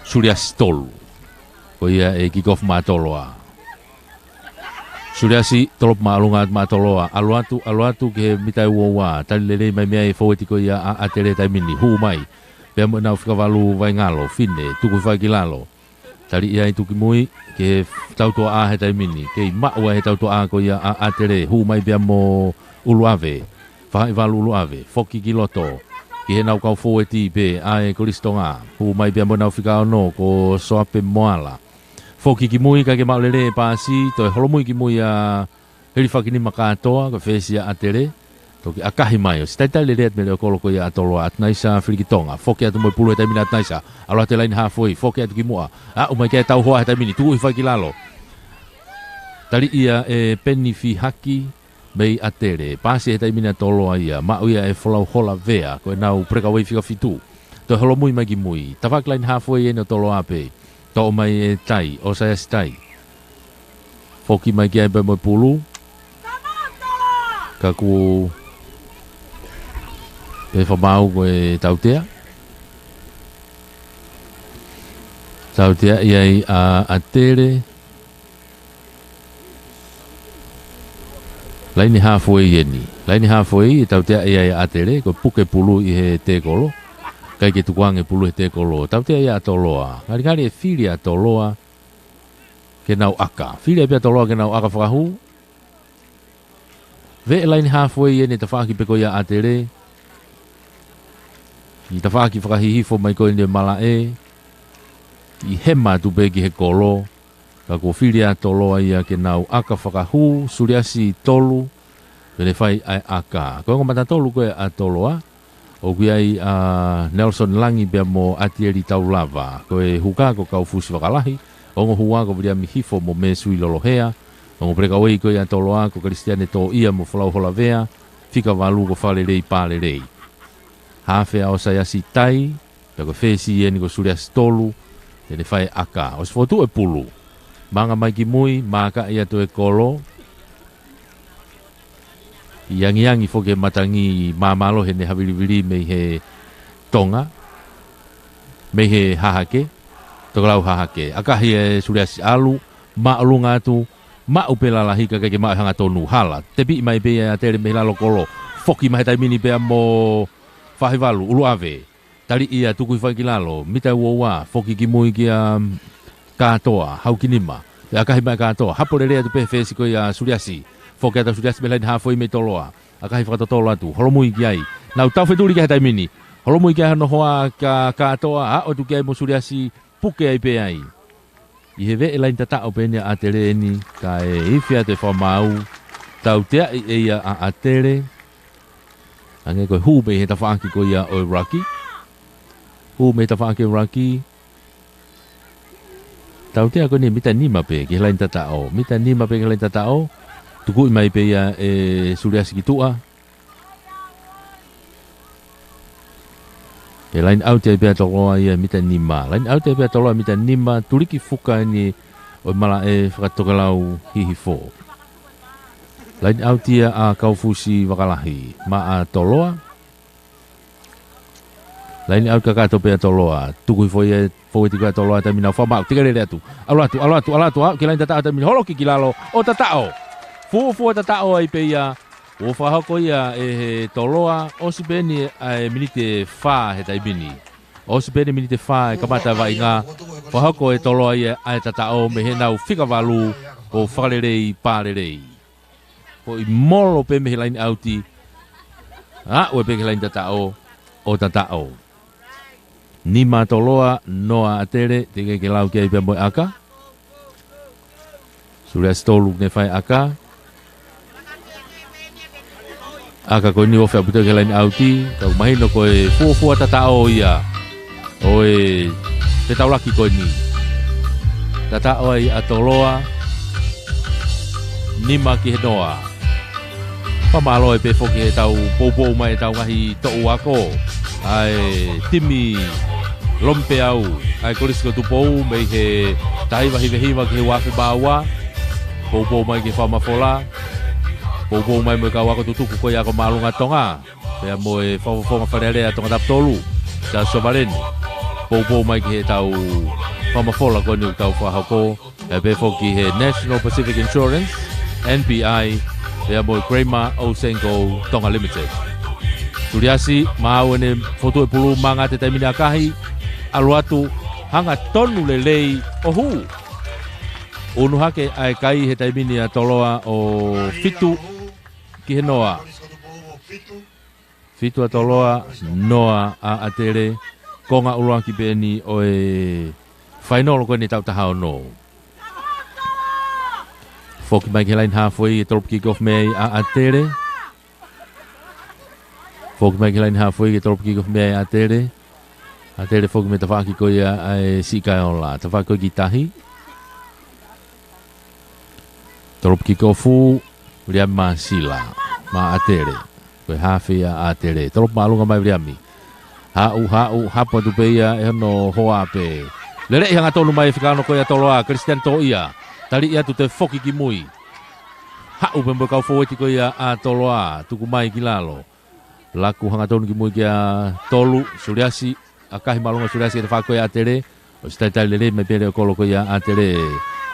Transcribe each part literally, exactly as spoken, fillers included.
Suliasi tolu. Ko ia e kick off maʻa Toloa. Suliasi tolopu māʻolunga atu maʻa Toloa. ʻAlu atu, ʻalu atu ki he mita ʻe ua ua. Tali lelei mai mei ai e fōueti ko ia ʻa ʻAtele he taimi ni. Hū mai. Pea mo ʻenau fika valu Vaingalo. Fine, tuku hifo ai ki lalo. Tali ia ʻi tuki mui, ki he tautua ʻa he taimi ni. Kei maʻu ai he tautua ʻa ko ia ʻa ʻAtele. Hū mai pea mo ʻUluʻave. Fahaʻi valu ʻUluʻave. Foki ki loto. Ki heʻenau kau fōueti pē ʻa e Kolisi Tonga. Hū mai pea mo ʻenau fika ono ko Soape Moala. Foki ki mui ka ke maʻu lelei e pāsi, toe holomui ki mui ʻa Helifakinima Kātoa, ko e fesi ʻa ʻAtele. Toki ʻakahi mai ʻo sitaitali lelei atu mei he leʻo kolo ko ia ʻa Toloa. ʻAtunaisa Filikitonga. Foki atu mo e pulu he taimi ni ʻAtunaisa. ʻAlu atu he laine hāfoʻi, foki atu ki muʻa. Aʻu mai ki ai e tauhoa he taimi ni, tuku hifo ai ki lalo. Tali ia ʻe Peni Fihaki mei ʻAtele. Pāsi he taimi ni ʻa Toloa ia. Maʻu ia ʻe Folau Holavea, ko ʻenau breakaway fika fitu. Toe holomui mai ki mui. Tafaʻaki laine hāfoʻi ʻeni ʻo Toloa pē. Toʻo mai ʻe Tai, ʻOsaiasi Tai. Foki mai ki ai pea mo e pulu. Ka kuo pē fakamaau ko e tautea. Tautea ia ʻa ʻAtele. Laine hāfoʻi ʻeni. Laine hāfoʻi, ʻe tautea ia ʻa ʻAtele, ko e puke pulu ʻi he tēkolo. ʻIkai ke tukuange pulu he tēkolo. Tautea ia ʻa Toloa. Ngalingali e fili ʻa Toloa ke nau ʻaka. Fili ai pē ʻa Toloa ke nau ʻaka fakahū. Veʻe laine hāfoʻi ʻeni tafaʻaki pē ko ia ʻa ʻAtele. ʻI tafaʻaki fakahihifo mai ko ʻeni ʻo e malaʻe. ʻI hema atu pē ki he kolo. Ka kuo fili ʻa Toloa ia ke nau ʻaka fakahū, Suliasi tolu, pea ne fai ʻa e ʻaka. Ko e ongo mata tolu ko ē ʻa Toloa, ʻoku ʻi ai ʻa Nelson Langi pea mo ʻAtieli Taulava. Ko e huka ko Kaufusi Vakalahi, ongo hua ko Viliami Hifo mo Mēsui Lolohea, ongo breakaway ko ia ʻa Toloa ko Kalisitiane Toʻia mo Folau Holavea, fika valu ko Fakalelei Palelei. Hafe ʻa ʻOsaiasi Tai, pea ko e fesi ʻeni ko Suliasi tolu, te ne fai ʻaka. ʻOsi fotu e pulu. Manga mai ki mui, maaka ia toe kolo. ʻI angiangi foki e matangi māmālohi ʻene havilivili mei he Tonga. Mei he hahake. Tokelau hahake. ʻAkahi e Suliasi ʻalu, māʻolunga atu, maʻu pē lalahi ka ʻikai ke maʻu e hangatonu hala. Tepiʻi mai pē ia ʻe ʻAtele mei lalo kolo. Foki mai he taimi ni pea mo Fahivalu, ʻUluʻave. Tali ia tuku hifo ai ki lalo, mita ʻe ua ua, foki ki mui kia Kātoa, Haukinima. Pea ʻakahi mai Kātoa, hapo lelei atu pē he fesi ko ia ʻa Suliasi. Foki atu ʻa Suliasi mei he laine hāfoʻi mei Toloa. ʻAkahi fakatotolo atu, holomui ki ai. Nau tau fetuli ki ai he taimi ni. Holomui ki ai hono hoa kia Kātoa, aʻu atu ki ai mo Suliasi, puke ai pē ai. ʻI he veʻe laine tataʻo pē ʻeni ʻa ʻAtele ʻeni, kae ifi atu e fakamaau, tauteaʻi ʻe ia ʻa ʻAtele. Hangē ko e hū mei he tafaʻaki ko ia ʻo e ruck. Hū mei he tafaʻaki ʻo e ruck. Tautea ko ʻeni mita nima pē ki he laine tataʻo. Mita nima pē ki he laine tataʻo. Tukuʻi mai pē ia ʻe Suliasi ki tuʻa. Pea line out ai pē ʻa Toloa ia mita nima. Line out ai pē ʻa Toloa mita nima, tuliki fuka ʻeni ʻo e malaʻe fakatokelau hihifo. Line out ia ʻa Kaufusi Vakalahi. Maʻa Toloa. Line out kakato pē ʻa Toloa. Tuku hifo ia fōueti ko ia ʻa Toloa taimi ni ʻo fakamaʻu. Teka lele atu. ʻAlu atu, ʻalu atu, ʻalu atu, aʻu ki he laine tataʻo taimi ni. Holoki ki lalo ʻo tataʻo. Fuofua tataʻo ai pē ia. ʻO fakahoko ia ʻe he Toloa, ʻosi pē ʻeni ʻa e miniti ʻe fā he taimi ni. ʻOsi pē ʻeni miniti ʻe fā ʻe kamata e vaʻinga, fakahoko ʻe Toloa ia ʻa e tataʻo mei heʻenau fika valu ko Fakalelei Palelei. Foʻi molo pē mei he line out, aʻu pē ki he line tataʻo, ʻo tataʻo. Nima Toloa, noa ʻAtele, teʻeki ke lau ki ai pea mo e ʻaka. Suliasi tolu ne fai ʻaka. ʻAka ko ʻeni ʻoku feʻaputa ki he line out, ka ʻoku mahino ko e fuofua tataʻo ia ʻo e fetaulaki ko ʻeni. Tataʻo ai ʻa Toloa, nima ki he noa. Fakamālō ai pē foki he tau poupou mai ʻetau ngaahi toʻu ako. ʻA e timi Lomipeau, ʻa e Kolisi ko Tupou, mei he taha hiva hiva hiva ki he ua afe mā ua. Poupou mai ki he fakamafola. Poupou mai mo e kau ako tutuku ko ia ako māʻolunga Tonga. Pea mo e fakafofonga Fale Alea Tongatapu tolu, Charles Sovaleni. poupou mai ki heʻetau fakamafola ko eni ʻoku tau fakahoko, ʻe pehē foki he National Pacific Insurance, N P I, pea mo e Kramer Osenko Tonga Limited. Suliasi, maau ʻene fokotuʻu e pulu, manga atu he taimi ni ʻakahi, ʻalu atu, hangatonu lelei ʻo hū. ʻUnu hake ʻa e kai he taimi ni ʻa Toloa ʻo fitu ki he noa. Fitu ʻa Toloa, noa ʻa ʻAtele, konga ʻuluaki pē eni ʻo e fainolo ko eni taʻu taha ono. Foki mai ki he laine hāfoʻi, ʻe tolopu kick off mei ai ʻa ʻAtele. Foki mai ki he laine hāfoʻi, ʻe tolopu kick off mei ai ʻa ʻAtele. ʻAtele foki mei he tafaʻaki ko ia ʻa e Siʻi Kaeola. Tafaʻaki ko ē ki tahi. Tolopu kick off, Viliami Māsila, maʻa ʻAtele. Ko e haafe ia ʻa ʻAtele. Tolopu māʻolunga mai Viliami. Haʻu, haʻu, hapo atu pē ia ʻe hono hoa pē. Leleʻi hangatonu mai e fika ono ko ia ʻa Toloa, Christian Toʻia. Taliʻi atu, toe foki ki mui. Haʻu pē mo e kau fōueti ko ia ʻa Toloa, tuku mai ki lalo. Laku hangatonu ki mui kia Tolu, Suliasi, ʻakahi māʻolunga Suliasi ki he tafaʻaki ko ia ʻa ʻAtele, ʻosi talitali lelei mai pē leʻo kolo ko ia ʻa ʻAtele,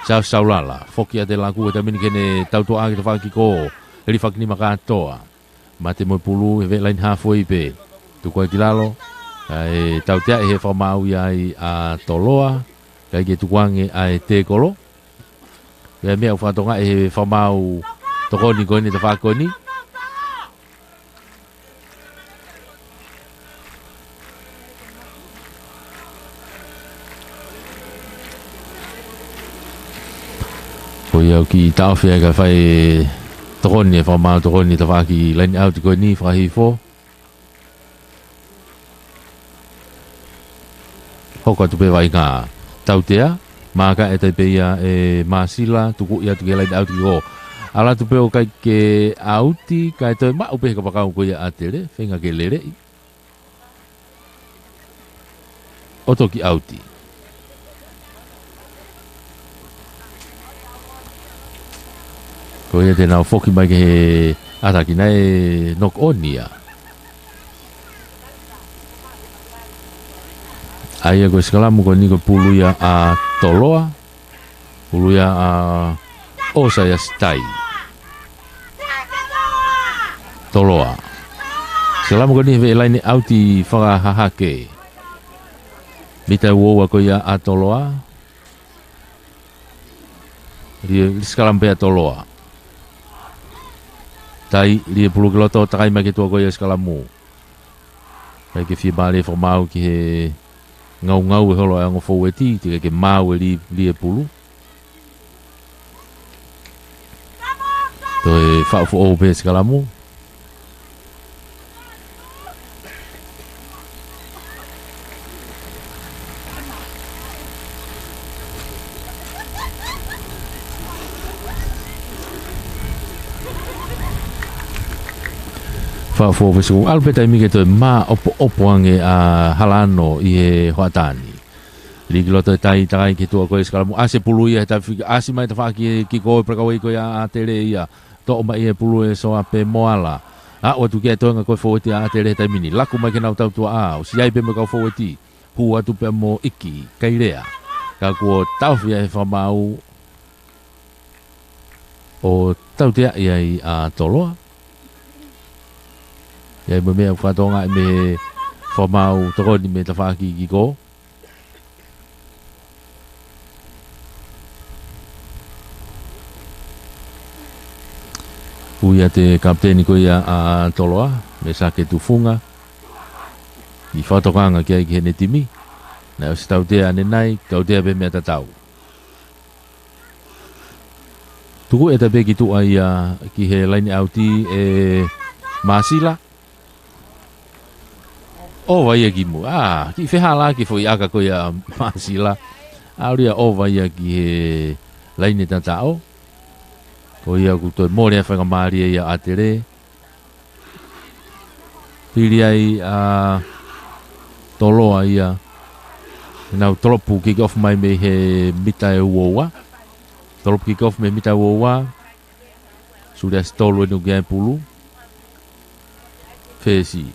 Sau Saulala, foki ʻAtele Laku he taimi ni ki heʻene tautuʻa ki he tafaʻaki ko ē, hilifaki nima kātoa. Mate mo e pulu, he veʻe laine hāfoʻi pē, tuku ai ki lalo, kae tautea ʻe he fakamaau ia ai ʻa Toloa, kae ʻikai ke tukuange ʻa e tēkolo. Pea meʻa ʻoku fakatokangaʻi ʻe he fakamaau tokoni ko eni he tafaʻaki ko eni. Ko ia ʻoku taʻofi ai kae fai tokoni ʻe he fakamaau tokoni he tafaʻaki laine ʻauti ko eni fakahihifo. Hoko atu pē vaʻinga. Tautea, maka e tai pē ia ʻe Māsila, tukuʻi atu ki he laine ʻauti ko ē. ʻAlu atu pē ʻo ʻikai ke ʻauti, kae toe maʻu pē he kapakau ko ia ʻa ʻAtele, feinga ke leleʻi. ʻO toki ʻauti. Ko ia te nau foki mai ki he ʻataki, naʻe knock on ia. ʻA ia ko e sikalamu ko eni ko e pulu ia ʻa Toloa. Pulu ia ʻa ʻOsaiasi Tai. Toloa. Sikalamu ko eni he veʻe laine ʻauti fakahahake. Mita ʻe ua ua ko ia ʻa Toloa. Lie, lie sikalamu pē ʻa Toloa. Tai, lie pulu ki loto, takai mai ki tuʻa ko ia sikalamu. ʻIkai ke fiemālie fakamaau ki he ngaungau ʻe holo ʻa e ongo fōueti, teʻeki ke maau e li-, lie pulu. Toe faʻu foʻou pē sikalamu. Faʻu foʻou pē sikalamu. ʻAlu pē taimi ke toe māʻopoʻopo ange ʻa Halano ʻi he hoʻatā ni. Lī ki loto e tai, takai ki tuʻa ko e sikalamu, ʻasi e pulu ia he tafaʻaki, ʻasi mai tafaʻaki ki ko e prekawei ko ia ʻa ʻAtele ia. Toʻo mai e pulu ʻe Soape Moala. Aʻu atu ki he toenga ko e fōueti ʻa ʻAtele he taimi ni. Laku mai ke nau tautuʻa, ʻosi ʻi ai pē mo e kau fōueti. Hū atu pē mo ʻIki Kailea. Ka kuo taʻofi ia ʻe he fakamaau ʻo tauteaʻi ai ʻa Toloa. ʻI ai mo e meʻa ʻoku fakatokangaʻi mei he fakamaau tokoni mei he tafaʻaki kick off. Ui atu e kapiteni ko ia ʻa Toloa, Mesake Tufunga. ʻI he fakatokanga ki ai ki heʻene timi. Naʻe ʻosi tautea ʻanenai, tautea pē meʻa tatau. Tuku e tai pē ki tuʻa ia ki he laine ʻauti ʻe Māsila. ʻOva ia ki mui. ʻA, kiʻi fehālaaki e foʻi ʻaka ko ia ʻa Māsila. ʻAlu ia ʻova ia ki he laine tataʻo. Ko ia ʻoku toe mole ai e faingamālie ia ʻa ʻAtele. Pili ai ʻa Toloa ia. Nau tolopu kick off mai mei he mita ʻe ua ua. Tolopu kick off mei he mita ʻe ua ua. Suliasi Tolu eni ʻoku ʻi ai e pulu. Fesi.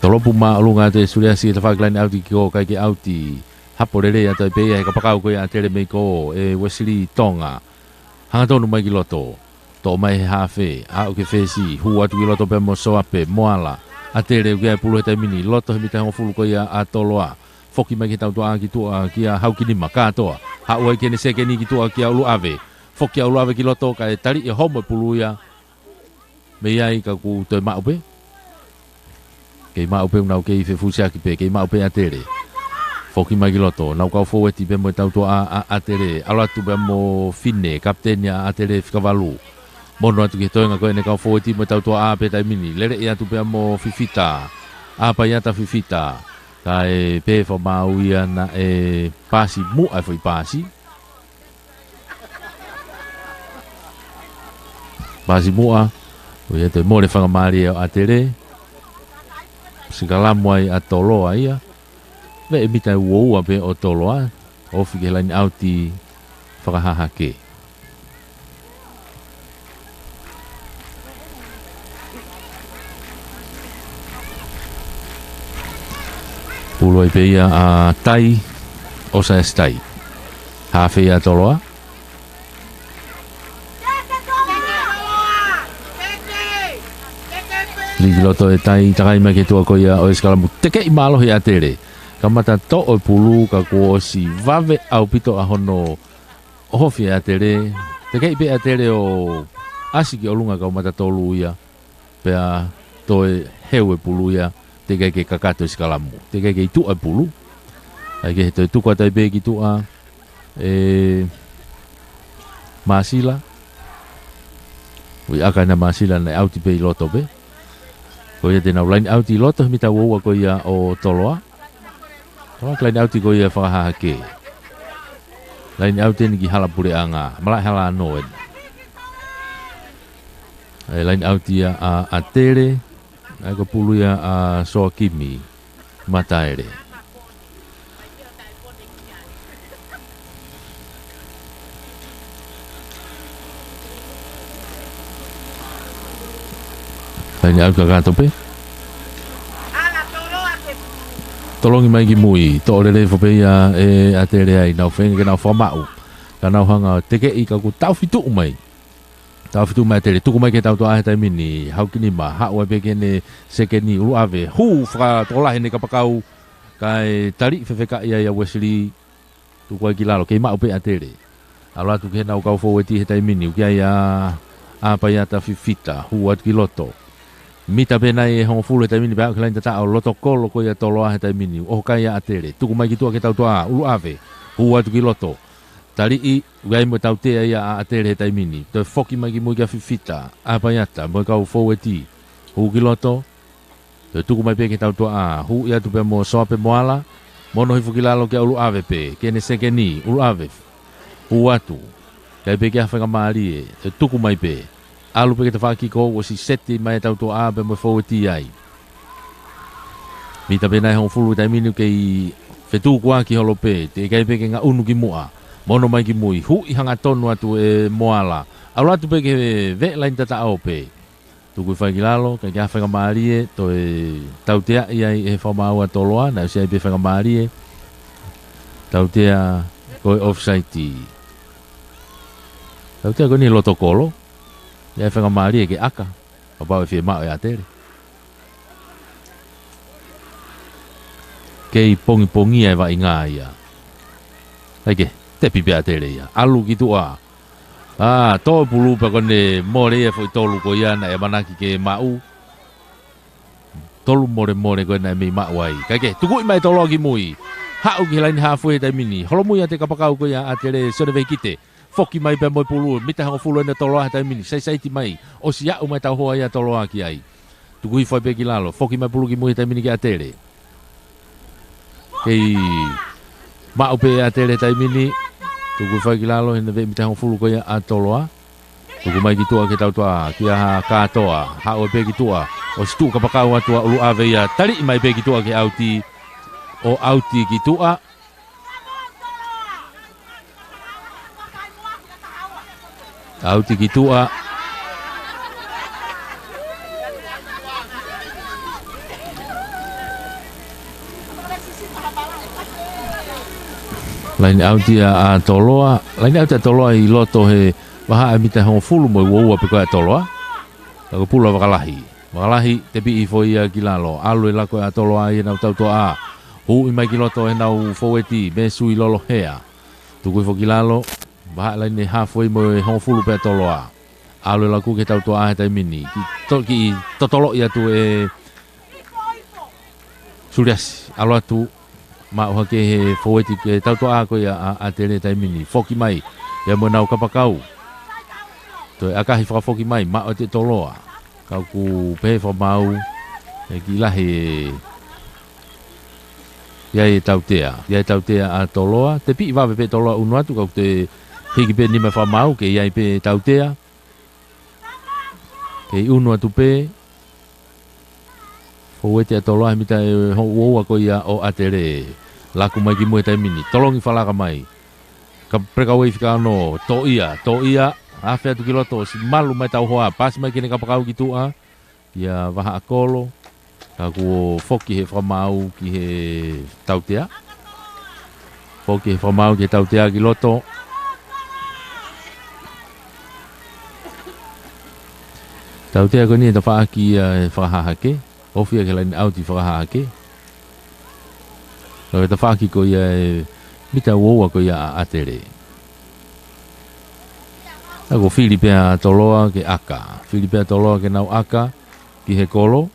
Tolopu māʻolunga atu ʻe Suliasi, tafaʻaki laine ʻauti ki ʻo, ʻikai ke ʻauti. Hapo lelei atu ai pē ia he kapakau ko ia ʻa ʻAtele mei ko ē, Wesley Tonga. Hangatonu mai ki loto. Toʻo mai he hafe, aʻu ki he fesi, hū atu ki loto pea mo Soape Moala. ʻAtele ʻoku ʻi ai e pulu he taimi ni, loto he mita hongofulu ko ia ʻa Toloa. Foki mai ki he tautuʻa ki tuʻa kia Haukinima, kātoa. Haʻu ai ki heʻene sekeni ki tuʻa kia ʻUluʻave. Foki ʻa ʻUluʻave ki loto, kae taliʻi ʻe Homo e pulu ia. Mei ai ka kuo toe maʻu pē. Kei maʻu pē, nau kei fefusiaki pē, kei maʻu pē ʻAtele. Foki mai ki loto, nau kau foueti pē mo e tautuʻa ʻa ʻAtele. ʻAlu atu pea mo Fine, kapiteni ʻa ʻAtele fika valu. Mono atu ki he toenga ko ʻene kau foueti mo e tautuʻa pē taimi ni. Lele atu pea mo Fifita. ʻApaiata Fifita. Kae pehē fakamaau ia naʻe pasi muʻa e foʻi pasi. Pasi muʻa, ʻo ia toe mole faingamālie ʻo ʻAtele. Sikalamu ai ʻa Toloa ia. Veʻe mita ʻe uaua pē ʻo Toloa, ofi ki he laine ʻauti fakahahake. Pulu ai pē ia ʻa Tai, ʻOsaiasi Tai. Hafe ia ʻa Toloa. Lī ki loto ʻe Tai, takai mai ki he tuʻa ko ia ʻo e sikalamu, tekeʻi mālohi ʻe ʻAtele. Kamata toʻo e pulu ka kuo ʻosi vave ʻaupito ʻa hono ʻohofi ʻe ʻAtele. Tekeʻi pē ʻe ʻAtele ʻo ʻasi ki ʻolunga kau mata tolu ia. Pea toe heu e pulu ia, teʻeki ai ke kakato e sikalamu. Teʻeki ai ke ʻi tuʻa e pulu. ʻAi ke he toe tuku atu ai pē ki tuʻa ʻe Māsila. Ui ʻaka ʻena Māsila naʻe ʻauti pē ʻi loto pē. Ko ia te nau laine ʻauti ʻi loto he mita uaua ko ia ʻo Toloa. Toloa ki laine ʻauti ko ia fakahahake. Laine ʻauti eni ki hala puleʻanga. Malaʻe hala ʻano eni. ʻAi laine ʻauti ia ʻa ʻAtele. ʻAi ko e pulu ia ʻa Soakimi Mataele. Laine ʻauti kakato pē. Tolongi mai ki mui, toʻo lelei foki pē ia ʻe ʻAtele ai, nau feinga ke nau fakamaʻu. Ka nau hanga ʻo tekeʻi ka kuo taʻofituʻu mai. Taʻofituʻu mai ʻAtele, tuku mai ki he tautuʻa he taimi ni, Haukinima, haʻu ai pē ki heʻene sekeni ʻUluʻave, hū fakatokolahi ʻene kapakau, kae taliʻi fefekaʻi ai ʻa Wesley, tuku ai ki lalo, kei maʻu pē ʻAtele. ʻAlu atu ki heʻenau kau foueti he taimi ni, ʻoku ʻi ai ʻa ʻApaiata Fifita, hū atu ki loto. Mita pē nai ʻe hongofulu he taimi ni pea aʻu ki he laine tataʻo, loto kolo ko ia Toloa he taimi ni, ʻoho kai ʻa ʻAtele, tuku mai ki tuʻa ki he tautuʻa, ʻUluʻave, hū atu ki loto. Taliʻi, ʻoku ʻi ai mo e tautea ia ʻa ʻAtele he taimi ni. Toe foki mai ki mui kia Fifita, ʻApaiata, mo e kau foueti. Hū ki loto, toe tuku mai pē ki he tautuʻa, hū atu pē mo Soape Moala, mono hifo ki lalo kia ʻUluʻave pē, ki heʻene sekeni, ʻUluʻave. Hū atu, ʻikai pē ke ʻi ai ha faingamālie, toe tuku mai pē. ʻAlu pē ki he tafaʻaki kuo ʻosi seti mai e tautuʻa pea mo e foueti ai. Mita pē nai ʻe hongofulu he taimi ni kei fetukuaki holo pē, teʻeki ai pē ke ngaʻunu ki muʻa. Mono mai ki mui, huʻi hangatonu atu ʻe Moala. ʻAlu atu pē ki he veʻe laine tataʻo pē. Tuku hifo ai ki lalo, ʻikai ke ʻi ai ha faingamālie, toe tauteaʻi ai ʻe he fakamaau ʻa Toloa, naʻe ʻosi ʻi ai pē faingamālie. Tautea ko e offside. Tautea ko eni loto kolo. ʻI ai faingamālie ke ʻaka. Kapau ʻe fiemaʻu ʻe ʻAtele. Kei pongipongia e vaʻinga ia. ʻAi ke, tepi pē ʻAtele ia. ʻAlu ki tuʻa. ʻA, tō e pulu pea ko ʻene mole ia e foʻi tolu ko ia naʻe ʻamanaki ke maʻu. Tolu molemole ko ē naʻe mei maʻu ai. ʻIkai ke, tukuʻi mai Toloa ki mui. Haʻu ki he laine haafe he taimi ni. Holomui ʻa e kapakau ko ia ʻa ʻAtele, Sione Vehikite. Foki mai pea mo e pulu, mita hongofulu ʻena Toloa he taimi ni, saisaiti mai, ʻosi aʻu mai tauhoa ia Toloa ki ai. Tuku hifo ai pē ki lalo, foki mai pulu ki mui he taimi ni kia ʻAtele. Kei maʻu pē ʻe ʻAtele he taimi ni, tuku hifo ai ki lalo, heʻene veʻe mita hongofulu ko ia ʻa Toloa. Tuku mai ki tuʻa ki he tautuʻa, kia Kātoa, haʻu pē ki tuʻa, ʻosi tuʻu kapakau atu ʻa ʻUluʻave ia, taliʻi mai pē ki tuʻa ki he ʻauti, ʻo ʻauti ki tuʻa. ʻAuti ki tuʻa. Laine ʻauti ʻa Toloa. Laine ʻauti ʻa Toloa ʻi loto he vahaʻa mita hongofulu mo e uaua pē ko ia ʻa Toloa. Ka ko e pulu ʻa Vakalahi. Vakalahi, tepiʻi foʻi ia ki lalo. ʻAlu e lako ʻa Toloa ʻi heʻenau tautoʻa. Huʻi mai ki loto ʻenau foueti, Mesui Lolohea. Tuku hifo ki lalo, vahaʻa laine hafoi mo e hongofulu pē ʻa Toloa. ʻAlu e lako ki he tautoʻa he taimi ni. Ki to-, kiʻi totoloʻi atu ʻe Suliasi, ʻalu atu, maʻu hake he foueti ki he tautoʻa ko ia ʻa, ʻa ʻAtele taimi ni. Foki mai, ia mo ʻenau kapakau. Toe ʻakahi fakafoki mai, maʻu ʻe Toloa. Ka ʻoku pehē fakamaau, ʻe kiʻi lahi ʻe, ʻi ai e tautea. ʻI ai e tautea ʻa Toloa, tepiʻi vave pē Toloa ʻunu atu, ka ʻoku toe hiki pē nima fakamaau, ke ʻi ai pē tautea. Kei ʻunu atu pē. Foueti ʻa Toloa he mita ʻe ho-, uaua ko ia ʻo ʻAtele. Laku mai ki mui he taimi ni. Tolongi falaka mai. Ka breakaway fika ono. Toʻia, toʻia. Afe atu ki loto. Siʻi malu mai tau hoa. Pasi mai ki heʻene kapakau ki tuʻa. Kia Vahaʻakolo. Ka kuo foki he fakamaau ki he tautea. Foki he fakamaau ki he tautea ki loto. Tautea ko eni he tafaʻaki ia ʻe fakahahake. Ofi ia ki he laine ʻauti fakahahake. Ka ko e tafaʻaki ko ia ʻe mita uaua ko ia ʻa ʻAtele. Ka kuo fili pē ʻa Toloa ke ʻaka. Fili pē ʻa Toloa ke nau ʻaka ki he kolo.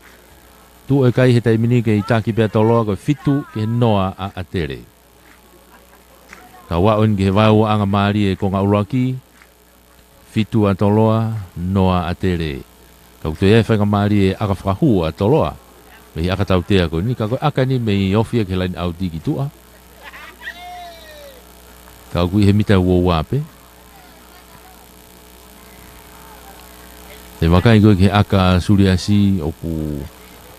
Tuʻu e kai he taimi ni kei taki pē ʻa Toloa ko e fitu ki he noa ʻa ʻAtele. Ka ʻoku ʻalu eni ki he vaeuaʻanga mālie e konga ʻuluaki, fitu ʻa Toloa, noa ʻa ʻAtele. Ka ʻoku toe ʻi ai e faingamālie e ʻaka fakahū ʻa Toloa. Mei he ʻaka tautea ko eni, ka ko e ʻaka eni mei ofi ia ki he laine ʻauti ki tuʻa. Ka ʻoku ʻi he mita uaua pē. Te vakai ko ē ki he ʻaka ʻa Suliasi ʻoku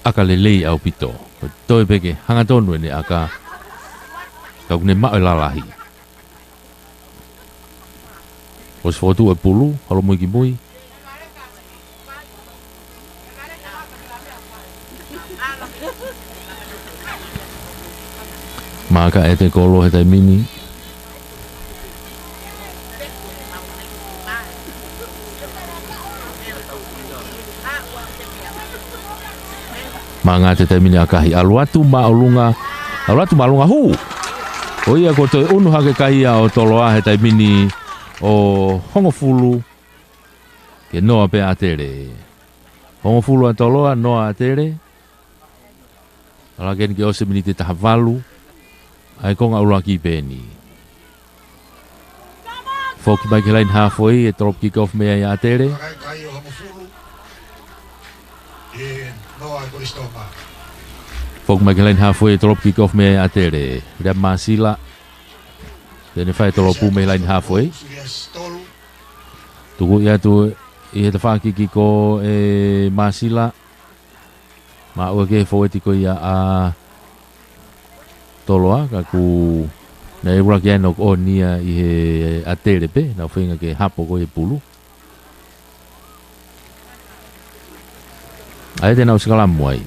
ʻaka lelei ʻaupito. Ko e toe pē ke hangatonu ʻene ʻaka. Ka ʻoku ne maʻu e lalahi. ʻOsi fokotuʻu e pulu, holomui ki mui. Maaka ʻe Tokolo he taimi ni. Maanga he taimi ni ʻakahi. ʻAlu atu māʻolunga. ʻAlu atu māʻolunga hū. Ko ia kuo toe ʻunu hake kai ia ʻo Toloa he taimi ni ʻo hongofulu. Ke noa pē ʻa ʻAtele. Hongofulu ʻa Toloa, noa ʻa ʻAtele. ʻAlu hake eni ke ʻosi e miniti ʻe taha valu. ʻA e konga ʻuluaki pē eni. Foki mai ki he laine hāfoi, ʻe drop kick off mei ai ʻa ʻAtele. Foki mai ki he laine hāfoi, ʻe drop kick off mei ai ʻa ʻAtele. Lea Masila. Te ne fai e tolopu mei he laine hāfoi. Tukuʻi atu ʻi he tafaʻaki kiko ʻe Masila. Maʻu ʻe he foueti ko ia ʻa Toloa, ka ʻoku ne ʻuluaki ʻai ʻo ʻonia ʻi he ʻAtele pē, nau feinga ke hapo ko ia e pulu. ʻA ia te nau sikalamu ai.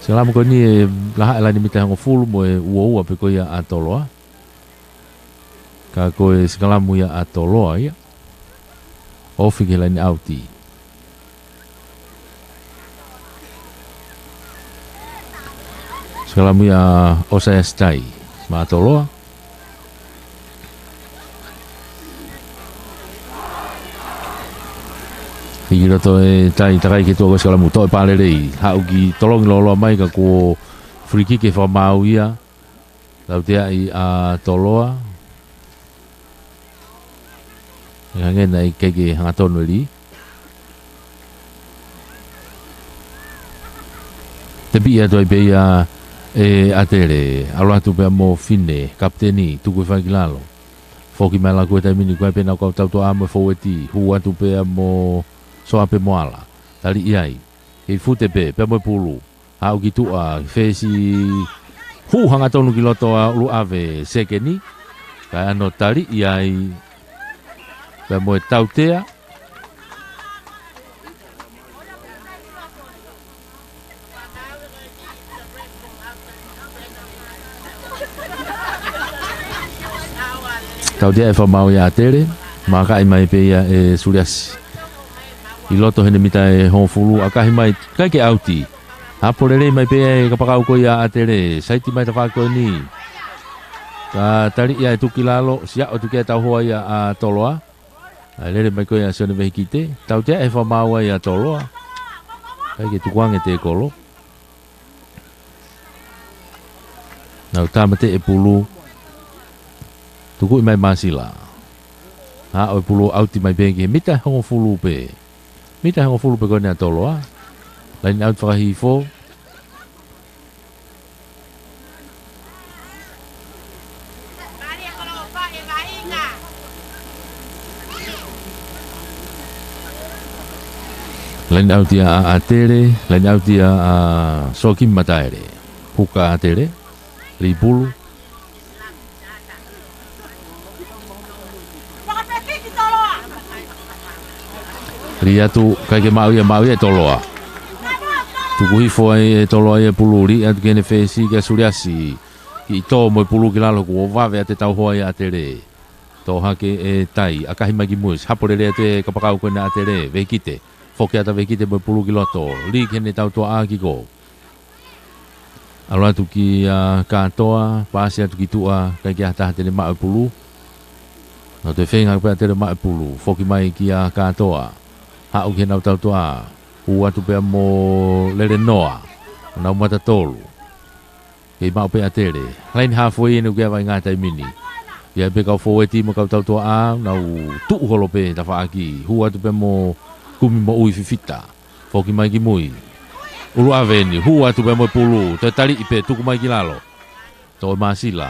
Sikalamu ko eni ʻe lahaʻi laine mita hongofulu mo e uaua pē ko ia ʻa Toloa. Ka ko e sikalamu ia ʻa Toloa ia. Ofi ki he laine ʻauti. Sikalamu ia ʻa ʻOsaiasi Tai maʻa Toloa. Hiki loto ʻe Tai, takai ki tuʻa ko e sikalamu, toʻo e pā lelei. Haʻu ki tolongi lōloa mai ka kuo free kick ʻe fakamaau ia. Tauteaʻi ʻa Toloa. ʻE hangē naʻe ʻikai ke hangatonu e lī. Tepiʻi atu ai pē ia ʻe ʻAtele. ʻAlu atu pea mo Fine, kapiteni, tuku e fai ki lalo. Foki mai ʻa Laku he taimi ni, ko e pē nau kau tautoʻa mo e foueti. Hū atu pea mo Soa pē mo Ala. Taliʻi ai. Kei fute pē, pea mo e pulu. Haʻu ki tuʻa, fesi hū hangatonu ki loto ʻa ʻUluʻave sekeni. Kae ʻano taliʻi ai pea mo e tautea. Tautea e fakamaau ia ʻa ʻAtele, makaʻi mai pē ia ʻe Suliasi. ʻI loto heʻene mita ʻe hongofulu, ʻakahi mai, ʻikai ke ʻauti. Hapo lelei mai pē ʻa e kapakau ko ia ʻa ʻAtele, saiti mai tafaʻaki ko eni. Ka tali ia e tuku ki lalo, siʻa ʻo tuku e tauhoa ia ʻa Toloa. ʻAi lele mai ko ia ʻa Sione Vehikite, tautea e fakamaau ia ʻa Toloa. ʻIkai ke tukuange e tekolo. Nau tāmateʻi e pulu. Tukuʻi mai Masila. Haʻu e pulu ʻauti mai pē ki he mita hongofulu pē. Mita hongofulu pē ko eni ʻa Toloa. Laine ʻauti fakahihifo. Laine ʻauti ia ʻa ʻAtele, laine ʻauti ia ʻa Soakimi Mataele. Huka ʻAtele, lī pulu. Lī atu, ʻikai ke maʻu ia, maʻu ia ʻe Toloa. Tuku hifo ai ʻe Toloa ia e pulu, lī atu ki heʻene fesi kia Suliasi. Kiʻi tō mo e pulu ki lalo, kuo vave atu e tauhoa ia ʻa ʻAtele. Tō hake e tai, ʻakahi mai ki mui, hapo lelei atu e kapakau ko ena ʻa ʻAtele, Vehikite. Foki atu ʻa Vehikite mo e pulu ki loto, lī ki heʻene tautuaʻā kiko. ʻAlu atu kia Kātoa, pasi atu ki tuʻa, ʻikai ke ʻi ai ha taha te ne maʻu e pulu. Nau toe feinga pē ʻa ʻAtele maʻu e pulu, foki mai kia Kātoa. Haʻu ki heʻenau tautuaʻā, hū atu pea mo Lelenoa, ʻenau mata tolu. Kei maʻu pē ʻa ʻAtele, laine hafoi ʻene uke a vaʻinga taimi ni. ʻI ai pē kau fōueti mo e kau tautuaʻā, nau tuʻu holo pē tafaʻaki, hū atu pea mo Kumi Moʻui Fifita. Foki mai ki mui. ʻUluʻave eni, hū atu pea mo e pulu, toe taliʻi pē, tuku mai ki lalo. Tō ʻe Masila.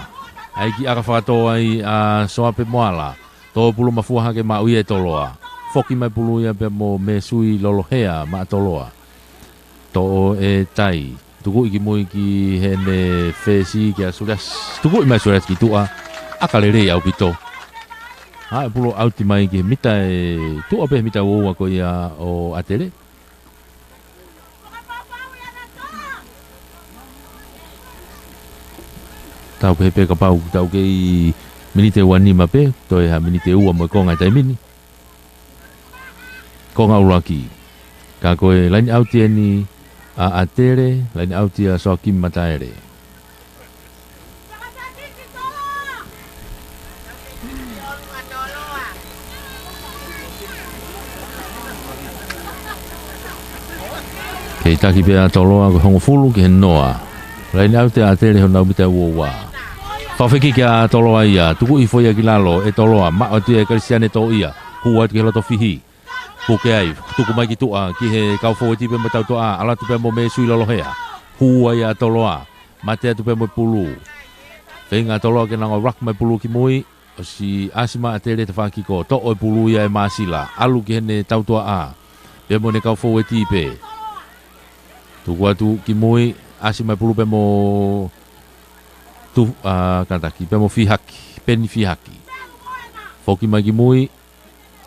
ʻAi ki ʻaka fakatō ai ʻa Soape Moala. Tō e pulu mafua hake, maʻu ia ʻe Toloa. Foki mai pulu ia pea mo Mesui Lolohea maʻa Toloa. Tō ʻe tai. Tukuʻi ki mui ki heʻene fesi kia Suliasi. Tukuʻi mai Suliasi ki tuʻa. ʻAka lelei ʻaupito. Haʻu e pulu ʻauti mai ki he mita ʻe tuʻa pē mita ua ua ko ia ʻo ʻAtele. Tau pehē pē kapau, tau kei miniti ʻe ua nima pē, toe ha miniti ʻe ua mo e konga e taimi ni. Konga ʻuluaki. Ka ko e laine ʻauti eni ʻa ʻAtele, laine ʻauti ʻa Soakimi Mataele. Kei taki pē ʻa Toloa ko e hongofulu ki he noa. Laine ʻauti ʻa ʻAtele honau mita ua ua. Fakafekiki ʻa Toloa ia, tukuʻi hifo ia ki lalo ʻe Toloa, maʻu atu ia ʻe Kalisiane Toʻia, hū atu ki he loto fihi. Puke ai, tuku mai ki tuʻa, ki he kau fōueti pea mo e tautuaʻā, ʻalu atu pea mo Mesui Lolohea. Hū ai ʻa Toloa, mate atu pea mo e pulu. Feinga ʻa Toloa ke nau ngāue ʻo ruck mai pulu ki mui, ʻosi ʻasi mai ʻa ʻAtele tafaʻaki kiko, toʻo e pulu ia ʻe Masila, ʻalu ki heʻene tautuaʻā. Pea mo ʻene kau fōueti pē. Tuku atu ki mui, ʻasi mai pulu pea mo tu, ʻa, kātaki, pea mo Fihaki, Peni Fihaki. Foki mai ki mui,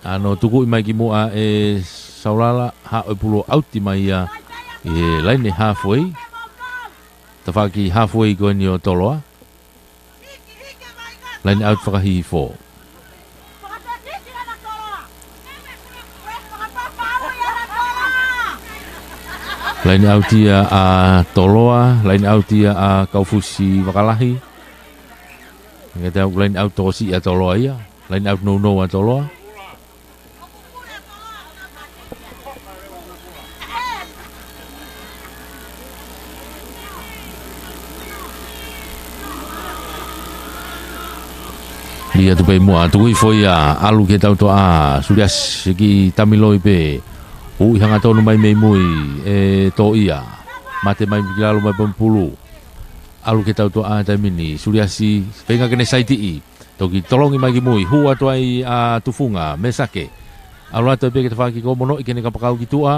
ʻa hono tukuʻi mai ki muʻa ʻe Saulala, haʻu e pulu ʻauti mai ia ʻi he laine hafoi. Tafaʻaki hafoi ko eni ʻo Toloa. Laine ʻauti fakahihifo. Laine ʻauti ia ʻa Toloa, laine ʻauti ia ʻa Kaufusi Vakalahi. Ngai tau laine ʻauti tokosiʻi ʻa Toloa ia. Laine ʻauti nounou ʻa Toloa. Lī atu pē muʻa, tuku hifo ia, ʻalu ki he tautuaʻā, Suliasi ki Tamiloi pē. Ui hangatonu mai mei mui, ʻe Toʻia. Mate mai ki lalo mai pea mo e pulu. ʻAlu ki he tautuaʻā taimi ni, Suliasi, feinga ke ne saitiʻi. Toki tolongi mai ki mui, hū atu ai ʻa Tufunga, Mesake. ʻAlu atu pē ki he tafaʻaki kiko, monoʻi ki heʻene kapakau ki tuʻa.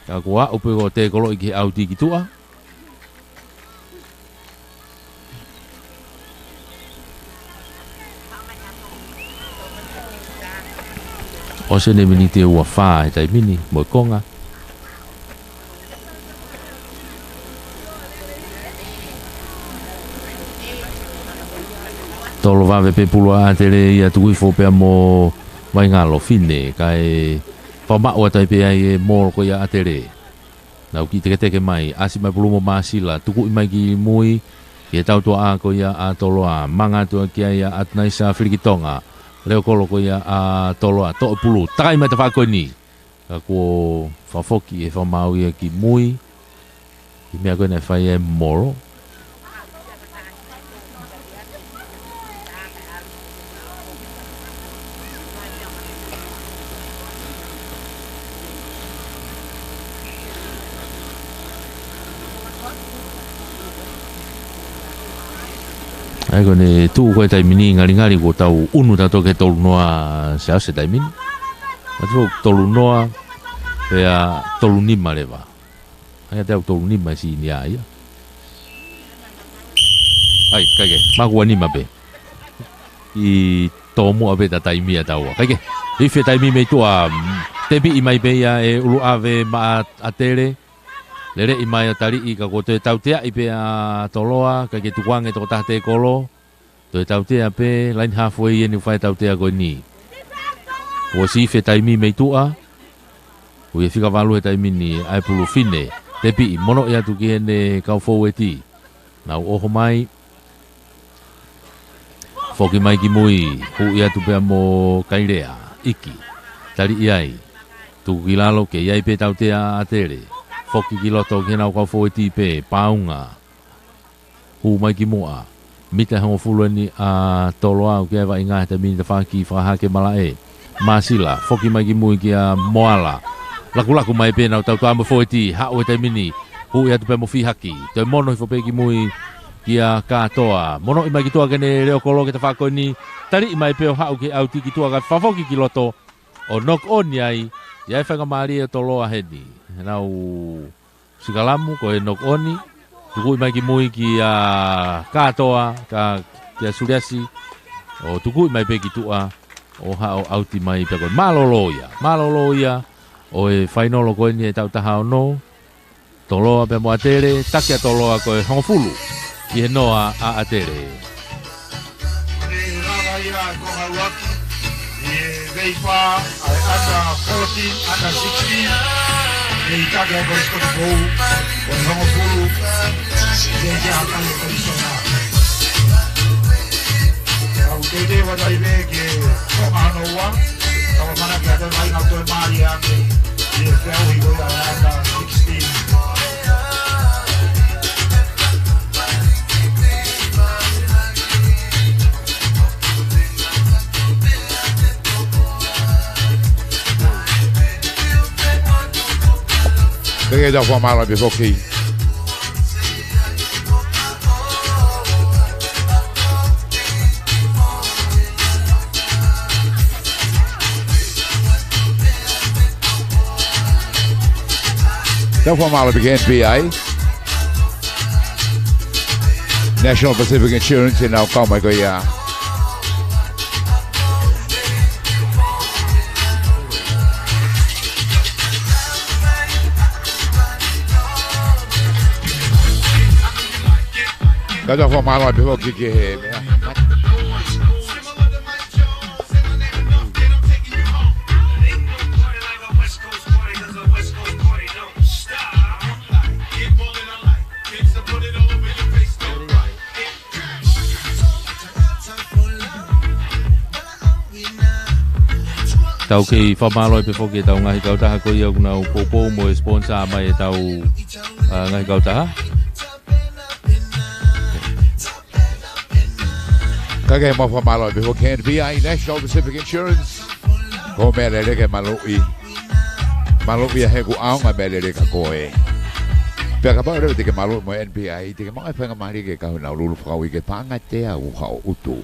Ka kuo aʻu pē ʻo tekoloʻi ki he ʻauti ki tuʻa. ʻOsi eni e miniti ʻe ua fā he taimi ni, mo e konga. Tolo vave pē pulu ʻa ʻAtele ia, tuku hifo pea mo Vaingalo, Fine, kae fakamaʻu atu ai pē ai e molo ko ia ʻa ʻAtele. Nau kiʻi teketeke mai, ʻasi mai pulu mo Māsila, tukuʻi mai ki mui, ki he tautuaʻā ko ia ʻa Toloa, manga atu ki ai ʻa ʻAtunaisa Filikitonga, leʻo kolo ko ia ʻa Toloa, toʻo pulu, takai mai tafaʻaki ko eni. Ka kuo fakafoki ʻe he fakamaau ia ki mui, ʻi he meʻa ko ē naʻe fai ai e molo. ʻAi ko ʻene tuʻu ko ē taimi ni, ngalingali kuo tau ʻunu tautolu ki he tolu noa, Siaosi, taimi ni. Matu tolu noa, pea tolu nima leva. ʻAi ʻa te au tolu nima e sini ia. ʻAi, kae kehe, maʻu ua nima pē. ʻI tōmuʻa pē ʻeta taimi ʻa taua. Kae kehe, ifi e taimi mei tuʻa, mm, tepiʻi mai pē ia ʻe ʻUluʻave maʻa ʻAtele. Leleʻi mai ʻo taliʻi ka kuo toe tauteaʻi pē ʻa Toloa, kae kehe tukuange tokotaha tēkolo. Toe tautea pē, laini halfway eni ʻoku fai e tautea ko eni. Kuo siʻi ifi e taimi mei tuʻa. Ui e fika valu he taimi ni ʻa e pulu, Fine. Tepiʻi, monoʻi atu ki heʻene kau foueti. Nau ʻoho mai. Foki mai ki mui, huʻi atu pea mo Kailea, ʻIki. Taliʻi ai. Tuku ki lalo, kei ʻi ai pē tautea ʻa ʻAtele. Foki ki loto ki heʻenau kau foueti pē, Paunga. Hū mai ki muʻa. Mita ʻe hongofulu eni ʻa Toloa, ʻoku ʻi ai e vaʻinga he taimi ni tafaʻaki fakahā ki malaʻe. Māsila, foki mai ki mui kia Moala. Lakulaku mai pē ʻenau tautea mo e foueti, haʻu he taimi ni. Huʻi atu pē mo Fihaki. Toe mono hifo pē ki mui kia Kātoa. Monoʻi mai ki tuʻa ki heʻene leʻo kolo ki he tafaʻaki ko eni. Taliʻi mai pē ʻo haʻu ki he ʻauti ki tuʻa kae fakafoki ki loto. ʻO knock on ai. ʻI ai e faingamālie ʻo Toloa heni. Nau sikalamu ko e knock on, tukuʻi mai ki mui kia Kātoa, ka kia Suliasi, ʻo tukuʻi mai pē ki tuʻa, ʻo haʻu ʻo ʻauti mai pē ko e mālōlō ia. Mālōlō ia, ʻo e fainolo ko eni ʻe taha taha ono, Toloa pea mo ʻAtele, taki ʻa Toloa ko e hongofulu, ki he noa ʻa ʻAtele. ʻE lava ia ko Hauaki, ʻi he veipa, ʻa e under fourteen, under sixteen, ʻe ʻi taki ʻa e ko e sikoto pou, ko e hongofulu, ʻe ʻi ai ʻa e kai e kalisona. Au te te wa tai me ke ko ano ua, ka wa mana ki a te mai na to mali ake, ʻi he feʻauhi ko ia ʻa e under sixteen. Kae kehe, tau fakamālō pē foki. Tau fakamālō pē ki he N P I, National Pacific Insurance, ʻenau kau mai ko ia. Kae tau fakamālō pē foki ki he meʻa. Tau kei fakamālō pē foki ʻetau ngaahi kautaha ko ia ʻoku nau poupou mo e sponsor mai ʻetau, ʻa, ngaahi kautaha. Kae kehe, mau fakamālō pē foki ki he N P I, National Pacific Insurance. Ko e meʻalele ke maluʻi. Maluʻi ia he ʻoku ʻaonga e meʻalele kia koe. Pea kapau leva te ke maluʻi mo e N P I, te ke maʻu e faingamālie ke kau ʻi heʻenau lulu fakauike paʻanga tea ʻo haʻo ʻutu.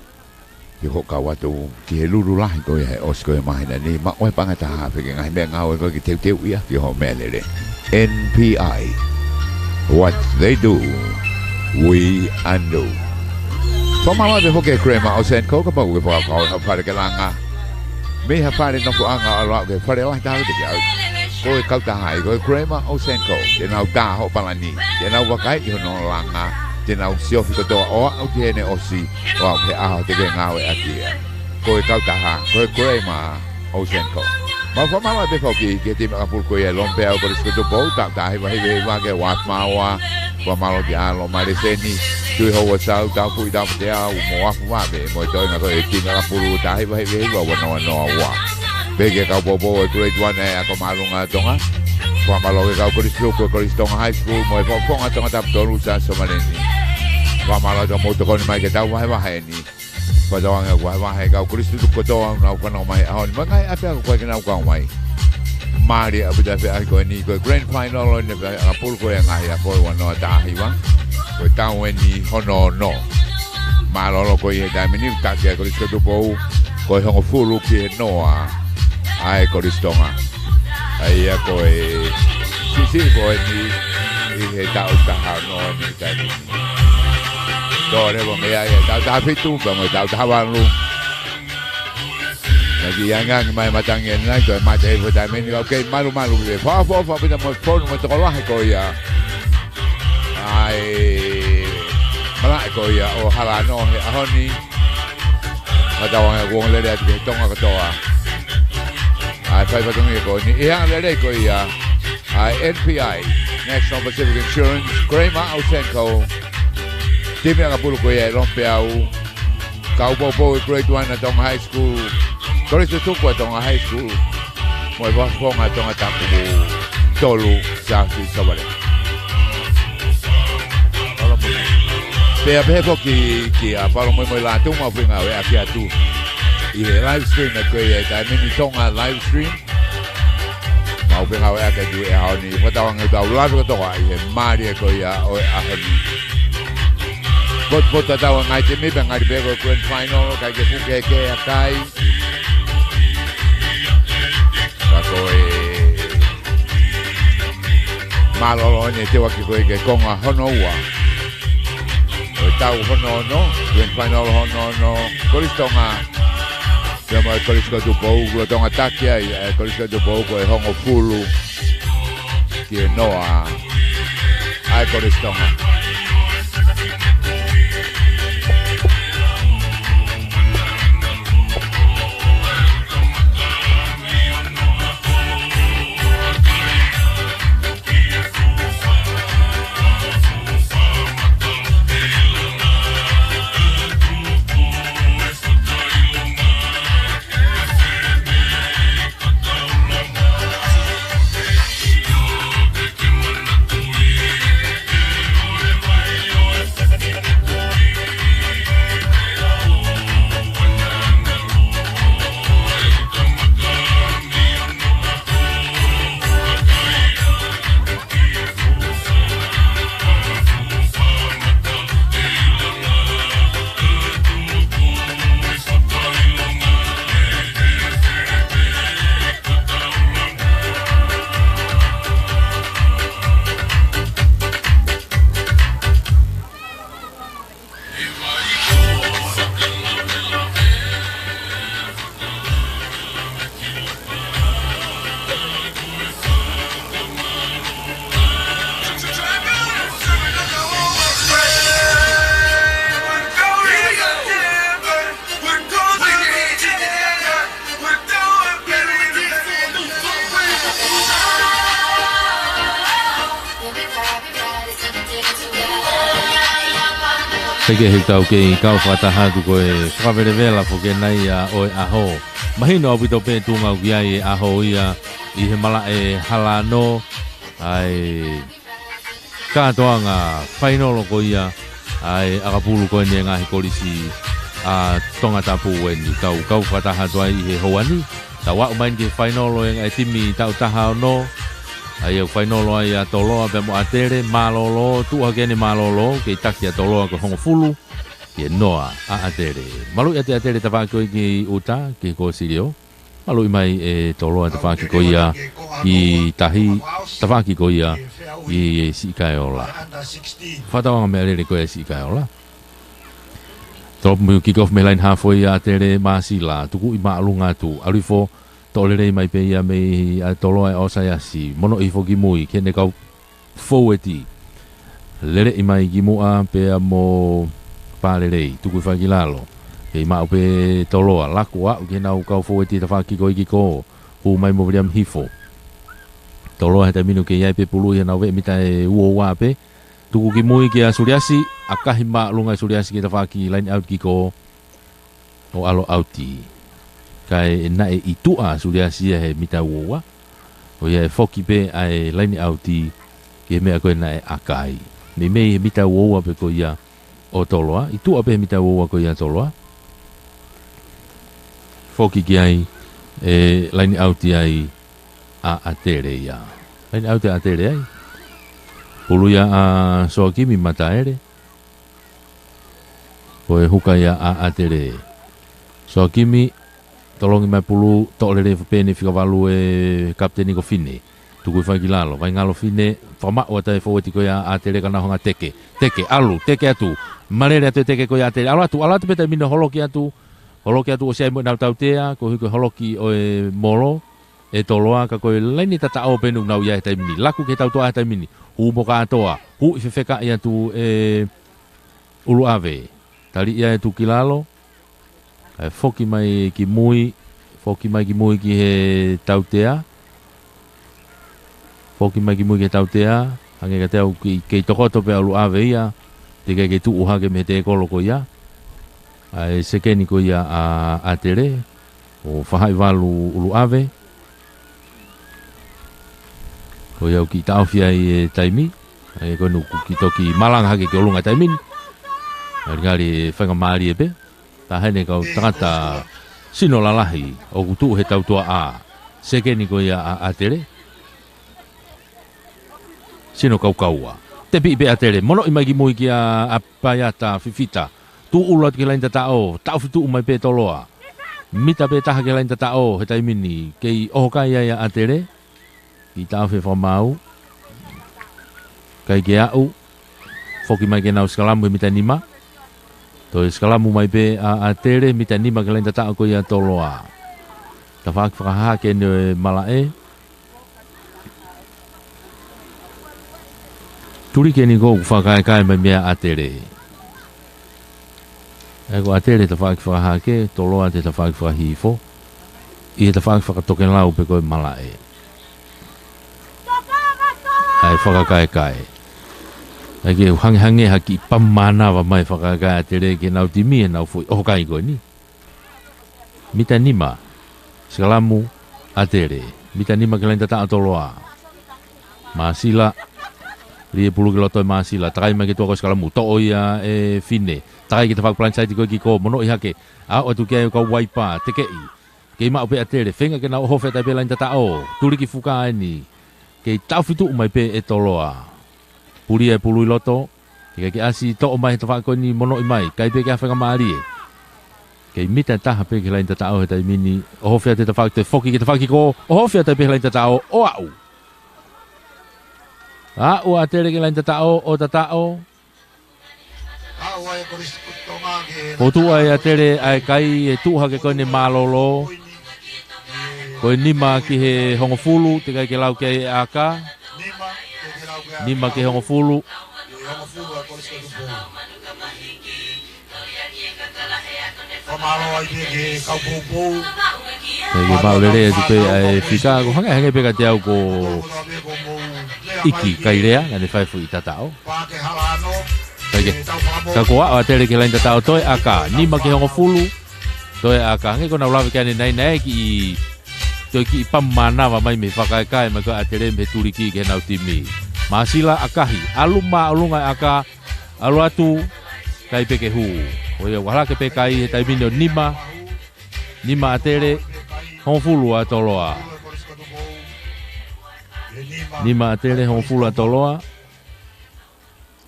Ke hoʻo kau atu ki he lulu lahi ko ia he ʻosi ko ia māhina ni, maʻu e paʻanga taha afe ki he ngaahi meʻangāue ko ē ke teuteuʻi ʻaki hoʻo meʻalele. N P I, what they do, we undo. Fakamālō pē foki ki he Grandma Osenko, kapau ʻoku ke fakakaukau ha fale ke langa mei ha fale nofoʻanga ʻo aʻu ki he fale lahi taha te ke ʻalu. Ko e kautaha ia ko e Grandma Osenko, te nau tā hoʻo palani, te nau vakaiʻi hono langa. te nau siofi kotoa ʻo aʻu ki heʻene ʻosi, ʻo aʻu ki he ʻaho te ke ngāueʻaki ia. Ko e kautaha, ko e Grey Mā ʻo Senko. Mau fakamālō pē foki ki he timi ʻakapulu ko ia ʻa e Lomipeau Kolisi ko Tupou, taʻu taha hiva hiva hiva ki he uaafe mā ua, fakamālō kia Alo Maleseni, Tui Houasau, Taufuʻi Tafateau, mo Afu Vave, mo e toenga ko e timi ʻakapulu taha hiva hiva hiva ua noa noa ua. Pehē ki he kau poupou ʻo e Grade One ʻa e ako māʻolunga ʻa Tonga. Fakamālō ki he kau kolisi tuku ʻo e Kolisi Tonga High School mo e Fakafofonga Tongatapu Tolu Siaosi Somaleni. Fakamālō atu ki hoʻomou tokoni mai ki heʻetau vahevahe ni. Fakatauange ʻoku vahevahe e kau kolisi tuku kotoa ʻoku nau fanongo mai he ʻaho ni. Mo e ngaahi ʻapiako ko ē ʻoku nau kau mai. Mālie ʻaupito e feʻauhi ko eni, ko e grand final ʻo e ʻakapulu ko ia ʻa e ngaahi ako ʻo e ua noa taha hiva. Ko e tau eni hono ono. Mālōlō ko ia he taimi ni, taki ʻa e Kolisi ko Tupou, ko e hongofulu ki he noa ʻa e Kolisi Tonga. ʻA ia ko e siʻisiʻi ko eni ʻi he taʻu taha ono eni he taimi ni. Tō leva mei ai ʻa e taʻu taha fitu, pea mo e taʻu taha valu. Naʻe kiʻi angiangi mai e matangi ʻanenai, toe mate hifo he taimi ni, ka ʻoku kei malumalu pē. Fakaʻofoʻofa ʻaupito mo e fonu mo e tokolahi ko ia ʻa e malaʻe ko ia ʻo Halano he ʻaho ni. Fakatauange kuo ongo lelei atu ki he Tonga kotoa ʻa e fai fatongia ko eni. ʻI he anga lelei ko ia ʻa e N P I, National Pacific Insurance, Grey Mā ʻo Senko, timi ʻakapulu ko ia ʻa e Lomipeau, kau poupou ʻi he Grade One ʻa Tonga High School, Kolisi tuku ʻa Tonga High School, mo e Fakafofonga Tongatapu Tolu Siaosi Somaleni. Pea pehē foki kia Falo Moimoi Lātū, mau feinga ʻo ʻeʻaki atu ʻi he live stream ʻa e ko ia he taimi ni, Tonga live stream. Mau feinga ʻo ʻeʻaki atu he ʻaho ni, fakatauange ʻoku tau lave kotoa ʻi he mālie ko ia ʻo e ʻaho ni. Potupotu tatau ʻa e ngaahi timi pea ngali pē ko e grand final, ʻikai ke puke ke ʻakai. Ka ko e mālōlō eni e teuaki ko ē ki he konga hono ua ʻo e tau hono ono, grand final hono ono, Kolisi Tonga, pea mo e Kolisi ko Tupou, lolotonga taki ai ʻa e Kolisi ko Tupou ko e hongofulu ki he noa ʻa e Kolisi Tonga. Pea ke he tau kei kau fakataha atu ko e fakavelevela foki ʻanenai ʻo e ʻaho. Mahino ʻaupito pē tuʻunga ʻoku ʻi ai e ʻaho ia ʻi he malaʻe Halano, ʻa e kātoanga fainolo ko ia ʻa e ʻakapulu ko eni ʻa e ngaahi kolisi ʻa Tongatapu eni. Tau kau fakataha atu ai ʻi he houa ni. Tau aʻu mai eni ki he fainolo ʻa e timi taʻu taha ono. ʻA ia ʻoku fainolo ai ʻa Toloa pea mo ʻAtele, mālōlō, tuʻu hake eni mālōlō, kei taki ʻa Toloa ko e hongofulu ki he noa ʻa ʻAtele. Maluʻi atu ʻa ʻAtele tafaʻaki ko ē ki ʻuta, ki he kōsilio. Maluʻi mai ʻe Toloa tafaʻaki ko ia ki tahi, tafaʻaki ko ia ki Siʻi Kaeola. Fakatauange meʻa lele ko ia ʻa Siʻi Kaeola. Tolopu mui kick off mei he line half ʻo ia ʻa ʻAtele, Māsila, tukuʻi māʻolunga atu, ʻalu hifo, toʻo lelei mai pē ia mei ʻa Toloa ʻe ʻOsaiasi, monoʻi hifo ki mui, ki heʻene kau foueti. Leleʻi mai ki muʻa pea mo Palelei, tuku hifo ki lalo. Kei maʻu pē Toloa, laku ʻo aʻu ki heʻenau kau fōueti he tafaʻaki ko ē ki kō. Hū mai mo Viliami Hifo. Toloa he taimi ni ʻoku kei ʻi ai pē pulu ʻi heʻenau veʻe mita ʻe ua ua pē. Tuku ki mui kia Suliasi, ʻakahi māʻolunga ʻe Suliasi ki he tafaʻaki line out ki kō. ʻO ʻalu ʻauti. Kae naʻe ʻi tuʻa ʻa Suliasi ia he mita ua ua. ʻO ia ʻe foki pē ʻa e line out ki he meʻa ko ē naʻe ʻaka ai. Meimei he mita ua ua pē ko ia ʻo Toloa. ʻI tuʻa pē he mita ua ua ko ia ʻo Toloa. Foki ki ai, ʻe line out ai ʻa ʻAtele ia. Line out ʻa ʻAtele ai. Pulu ia ʻa Soakimi Mataele. Ko e huka ia ʻa ʻAtele. Soakimi, tolongi mai pulu, toʻo lelei fapene fika valu ʻe kapiteni ko Fine. Tuku hifo ki lalo, vaingalo Fine, fakamaʻu atu e fōueti ko ia ʻa ʻAtele ka nau hanga ʻo teke. Teke, ʻalu, teke atu. Malele atu e teke ko ia ʻa ʻAtele. ʻAlu atu, ʻalu atu pē taimi ni ʻo holoki atu. Holoki atu ʻosi ʻi ai mo ʻenau tautea, koeʻuhi ko e holoki ʻo e molo ʻe Toloa, ka ko e laini tataʻo pē ʻoku nau ʻi ai he taimi ni. Laku ki he tautea he taimi ni. Hū mo kātoa, hū ʻi fefekaʻi atu ʻe ʻUluʻave. Tali ia ʻe tuku ki lalo. ʻE foki mai ki mui, foki mai ki mui ki he tautea. Foki mai ki mui ki he tautea, hangē kiate au kei, kei tokoto pē ʻa ʻUluʻave ia, teʻeki ke tuʻu hake mei he tēkolo ko ia. ʻA e sekeni ko ia ʻa ʻAtele, ʻo fahaʻi valu ʻUluʻave. Ko ia ʻoku kiʻi taʻofi ai e taimi, ʻa ia ko eni ʻoku kiʻi toki malanga hake ki ʻolunga e taimi ni. Ngalingali ʻe faingamālie pē. Taha eni e kau tangata sino lalahi ʻoku tuʻu he tautea ʻa sekeni ko ia ʻa ʻAtele. Sino kaukaua. Tepiʻi pē ʻAtele, monoʻi mai ki mui kia ʻApaiata Fifita. Tuʻu ʻulu atu ki he laini tataʻo, taʻofi tuʻu mai pē Toloa. Mita pē taha ki he laini tataʻo he taimi ni, kei ʻoho kai ai ʻa ʻAtele. Kiʻi taʻofi e fakamaau. ʻIkai ke aʻu. Foki mai ke nau sikalamu he mita nima. Toe sikalamu mai pē ʻa ʻAtele, mita nima ki he laini tataʻo ko ia ʻo Toloa. Tafaʻaki fakahahake eni ʻo e malaʻe. Tuliki eni ʻoku fakakaekae mai mei ai ʻa ʻAtele. ʻA ia ko ʻAtele tafaʻaki fakahahake, Toloa te tafaʻaki fakahihifo. ʻI he tafaʻaki fakatokelau pē ko e malaʻe. ʻA e fakakaekae. ʻA ia ke hangehangē ha kiʻi pamu mānava mai fakakaekae ʻa ʻAtele ki heʻenau timi ʻenau foʻi ʻoho kai ko eni. Mita nima, sikalamu ʻAtele. Mita nima ki he laini tataʻo ʻo Toloa. Māsila, lī e pulu ki loto ʻe Māsila. Takai mai ki tuʻa ko e sikalamu. Toʻo ia ʻe Fine. Takai ki he tafaʻaki palaini saiti ko ē ki kō. Monoʻi hake. Aʻu atu ki ai ʻo kau uaipa. Tekeʻi. Kei maʻu pē ʻAtele. Feinga ke nau ʻohofia atu pē laini tataʻo. Tuliki fuka eni. Kei taʻofi tuʻu mai pē ʻe Toloa. Puli e pulu ʻi loto. Teʻeki ke ʻasi toʻo mai he tafaʻaki ko eni monoʻi mai. ʻIkai pē ke ʻi ai ha faingamālie. Kei mita taha pē ki he laini tataʻo he taimi ni. ʻOhofia atu e tafaʻaki toe foki ki he tafaʻaki ko. ʻOhofia atu pē he laini tataʻo ʻo aʻu. Aʻu ʻa ʻAtele ki he laini tataʻo ʻo tataʻo. Fotu ai ʻa ʻAtele ʻa e kai ʻe tuʻu hake ko eni mālōlō. Ko e nima ki he hongofulu, teʻeki ke lau ki ai e ʻaka. Nima ki he hongofulu. Ke maʻu lelei atu pē ʻa e fika, ko hangē, hangē pē kiate au ko Iki Kailea, naʻa ne fai foʻi tataʻo. Ka ko aʻu ʻa ʻAtele ki he laini tataʻo toe ʻaka, nima ki he hongofulu, toe ʻaka, hangē ko ʻenau lave ki ai ʻanenai, naʻe kiʻi, toe kiʻi pamu mānava mai mei he fakakaekae mai ko ē ʻa ʻAtele mei he tuliki ki heʻenau timi. Māsila ʻakahi, ʻalu māʻolunga e ʻaka, ʻalu atu, ʻikai pē ke hū. ʻO ia, ʻoku ʻalu hake pē kai he taimi ni ʻo nima, nima ʻAtele, hongofulu ʻa Toloa. Nima ʻAtele, hongofulu ʻa Toloa.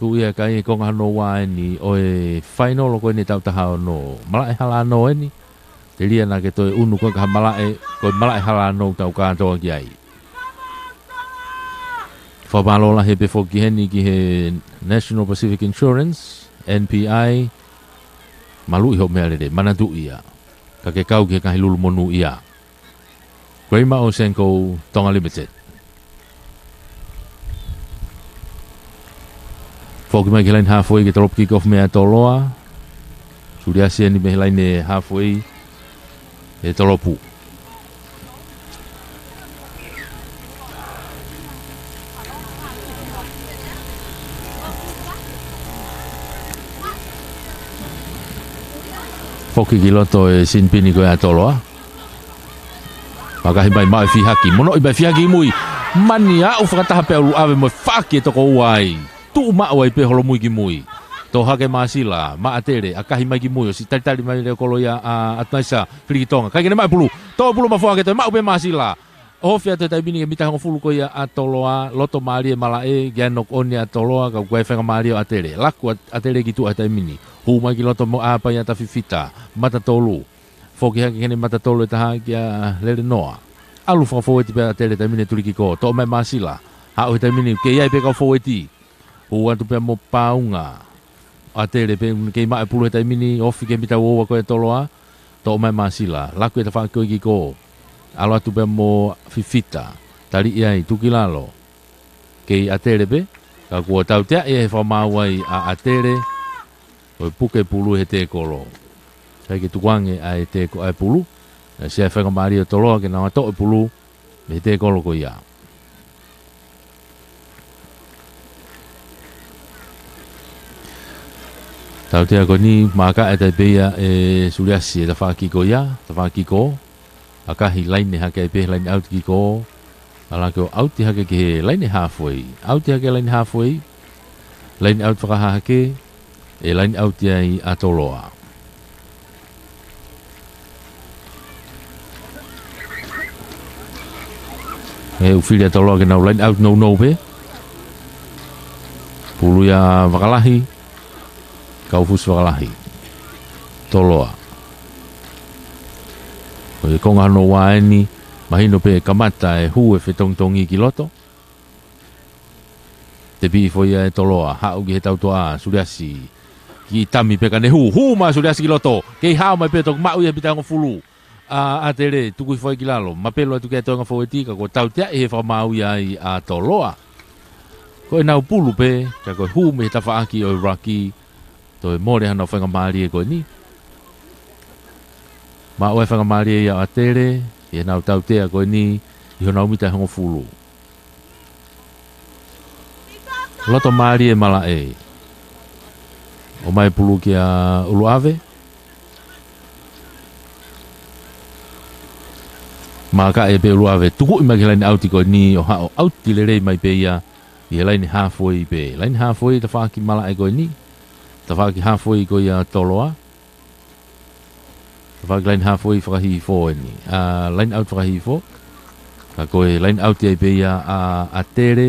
Tuʻu ia kai he konga hono ua eni ʻo e fainolo ko eni taʻu taha ono. Malaʻe hala ono eni. Telia naʻa ke toe ʻunu ko e ka ha malaʻe, ko e malaʻe hala ono tau kātoa ki ai. Fakamālō lahi pē foki heni ki he National Pacific Insurance, N P I, maluʻi hoʻo meʻalele, manatuʻi ia. Ka ke kau ki he ngaahi lulu monūʻia. Grey Mao Senko, Tonga Limited. Foki mai ki he laine halfway ke tolopu kick off mei a Toloa. Suliasi eni mei he laine halfway. ʻE tolopu. Foki ki loto e sinipini ko ia ʻa Toloa. Makahi mai, maʻu e fihaki. Monoʻi mai e fihaki mui. Mani aʻu fakataha pē ʻa ʻUluʻave mo e faʻaki ʻe toko ua ai. Tuʻu maʻu ai pē Holomui ki mui. Tō hake Māsila, maʻa Tele, ʻakahi mai ki mui, ʻosi talitali mai leva kolo ia ʻa, ʻa Tunaisa, Filikitonga. ʻIkai ke ne maʻu e pulu, tō e pulu maʻu foʻi hake, toe maʻu pē Māsila. Ofi atu he taimi ni ki he mita hongofulu ko ia ʻa Toloa, loto mālie malaʻe, ke ʻai e knock on ʻa Toloa, ka ʻoku ʻi ai e faingamālie ʻo ʻAtele. Laku ʻa, ʻAtele ki tuʻa he taimi ni. Hū mai ki loto mo ʻApaiata Fifita, mata tolu. Foki hake ki heʻene mata tolu ʻe taha kia Lelenoa. ʻAlu fakafoueti pē ʻa ʻAtele he taimi ni ʻo tuli kick off, toʻo mai Māsila. Haʻu he taimi ni, kei ʻi ai pē kau foueti. Hū atu pea mo Paunga. ʻAtele pē, kei maʻu e pulu he taimi ni, ofi ki he mita ua ua ko ia ʻa Toloa. Toʻo mai Māsila, laku e tafaʻaki ko ia kick off. ʻAlu atu pea mo Fifita. Taliʻi ai, tuku ki lalo. Kei ʻAtele pē, ka kuo tautea ia he fakamaau ai ʻa ʻAtele. Ko e puke pulu he tēkolo. ʻIkai ke tukuange ʻa e tēko-, ʻa e pulu. Naʻe ʻi ai e faingamālie ʻo Toloa ke nau toʻo e pulu mei he tēkolo ko ia. Tautea ko eni, makaʻi atu ai pē ia ʻe Suliasi e tafaʻaki ko ia, tafaʻaki kick off. ʻAkahi laine hake ai pē, laine ʻauti kick off. ʻAlu hake ʻo ʻauti hake ki he laine halfway. ʻAuti hake laine halfway. Laine ʻauti fakahahake. ʻE laine ʻauti ai ʻa Toloa. ʻE ʻū fili ʻa Toloa ke nau laine ʻauti nounou pē. Pulu ia Vakalahi. Kaufusi Vakalahi. Toloa. Ko e konga hono ua eni, mahino pē kamata e hū e fetongitongi ki loto. Tepiʻi foʻi ia ʻe Toloa, haʻu ki he tautoʻa, Suliasi. Kiʻi tami pē ka ne hū, hū mai Suliasi ki loto. Kei hao mai pē toki maʻu ia he mita hongofulu. ʻA, ʻAtele, tuku hifo ai ki lalo. Mapelu atu ki he toenga foueti ka kuo tautea ʻi he fakamaau ia ai ʻa Toloa. Ko ʻenau pulu pē, ka ko e hū mei he tafaʻaki ʻo e ruck, toe mole hanau faingamālie ko eni. Maʻu e faingamālie ia ʻa ʻAtele, ʻi heʻenau tautea ko eni, ʻi honau mita hongofulu. Loto mālie malaʻe. ʻOmai pulu kia ʻUluʻave. Makaʻi pē ʻUluʻave, tukuʻi mai ki he laine ʻauti ko eni ʻo haʻu ʻauti lelei mai pē ia ʻi he laine halfway pē. Laine halfway tafaʻaki malaʻe ko eni. Tafaʻaki halfway ko ia Toloa. Tafaʻaki laine halfway fakahihifo eni. ʻA, laine ʻauti fakahihifo. Ka ko e laine ʻauti ai pē ia ʻa, ʻAtele.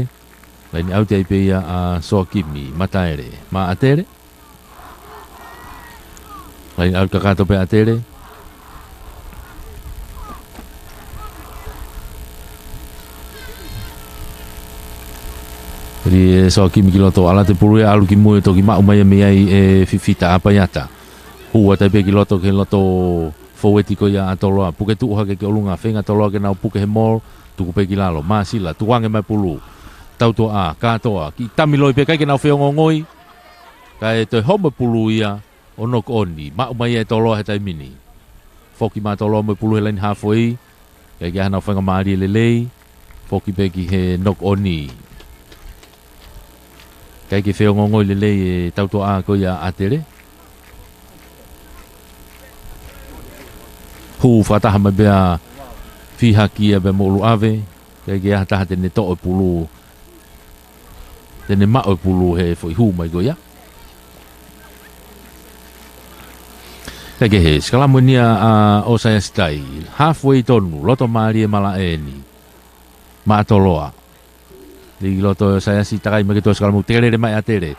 Laine ʻauti ai pē ia ʻa Soakimi Mataele. Maʻa ʻAtele. Laine ʻauti kakato pē ʻAtele. Ri e Soakimi ki loto, ʻalu atu e pulu ia ʻalu ki mui, toki maʻu mai ia mei ai ʻe Fifita, ʻApaiata. Hū atu ai pē ki loto, ki he loto foueti ko ia ʻa Toloa. Puke tuʻu hake ki ʻolunga, feinga Toloa ke nau puke he maul, tuku pē ki lalo. Māsila, tukuange mai pulu. Tautoʻa, kātoa, kiʻi tami loi pē, ʻikai ke nau feongoongoi. Kae toe homo e pulu ia, ʻo knock on, maʻu mai ia ʻe Toloa he taimi ni. Foki mai Toloa mo e pulu he laine halfway. ʻIkai ke ʻi ai hanau faingamālie lelei. Foki pē ki he knock on. ʻIkai ke feongoongoi lelei e tautoʻa ko ia ʻa ʻAtele. Hū fakataha mai pē ʻa Fihaki ia pea mo ʻUluʻave. ʻIkai ke ʻi ai ha taha te ne toʻo e pulu. Te ne maʻu e pulu he foʻi hū mai ko ia. ʻIkai ke he, sikalamu eni ia ʻa, ʻo Saiasi Tai. Halfway tonu, loto mālie malaʻe eni. Maʻa Toloa. Lī ki loto Saiasi, takai mai ke toe sikalamu, tekelele mai ʻAtele.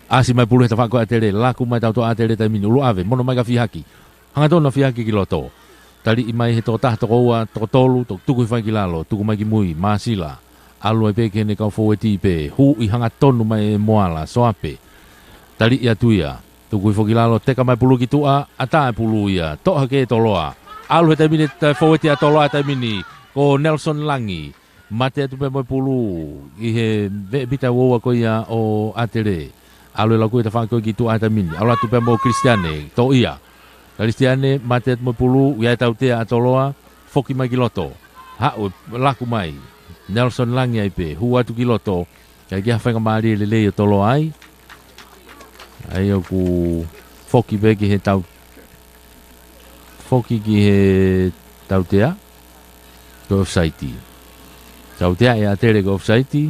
ʻAsi mai pulu he tafaʻaki ko ia ʻAtele, laku mai tautoʻa ʻAtele taimi ni, ʻUluʻave, mono mai kia Fihaki. Hangatonu ʻa Fihaki ki loto. Taliʻi mai he tokotaha, tokoua, tokotolu, toki tuku hifo ai ki lalo, tuku mai ki mui, Māsila. ʻAlu ai pē ki heʻene kau foueti pē, huʻi hangatonu mai ʻe Moala, Soape. Taliʻi atu ia, tuku hifo ki lalo, teka mai pulu ki tuʻa, ʻatā e pulu ia, toʻo hake ʻe Toloa. ʻAlu he taimi ni e foueti ʻa Toloa he taimi ni, ko Nelson Langi. Mate atu pē mo e pulu ʻi he veʻe mita ua ua ko ia ʻo ʻAtele. ʻAlu e laku e tafaʻaki ko ē ki tuʻa he taimi ni. ʻAlu atu pea mo Kalisitiane. Toʻo ia. Kalisitiane, mate atu mo e pulu, ʻi ai e tautea ʻa Toloa, foki mai ki loto. Haʻu e laku mai. Nelson Langi ai pē, hū atu ki loto. ʻIkai ke ʻi ai ha faingamālie lelei ʻo Toloa ai. ʻA ia ʻoku foki pē ki he tau-, foki ki he tautea. Ko e ʻofisaiti. Tautea ʻe ʻAtele ko e ʻofisaiti.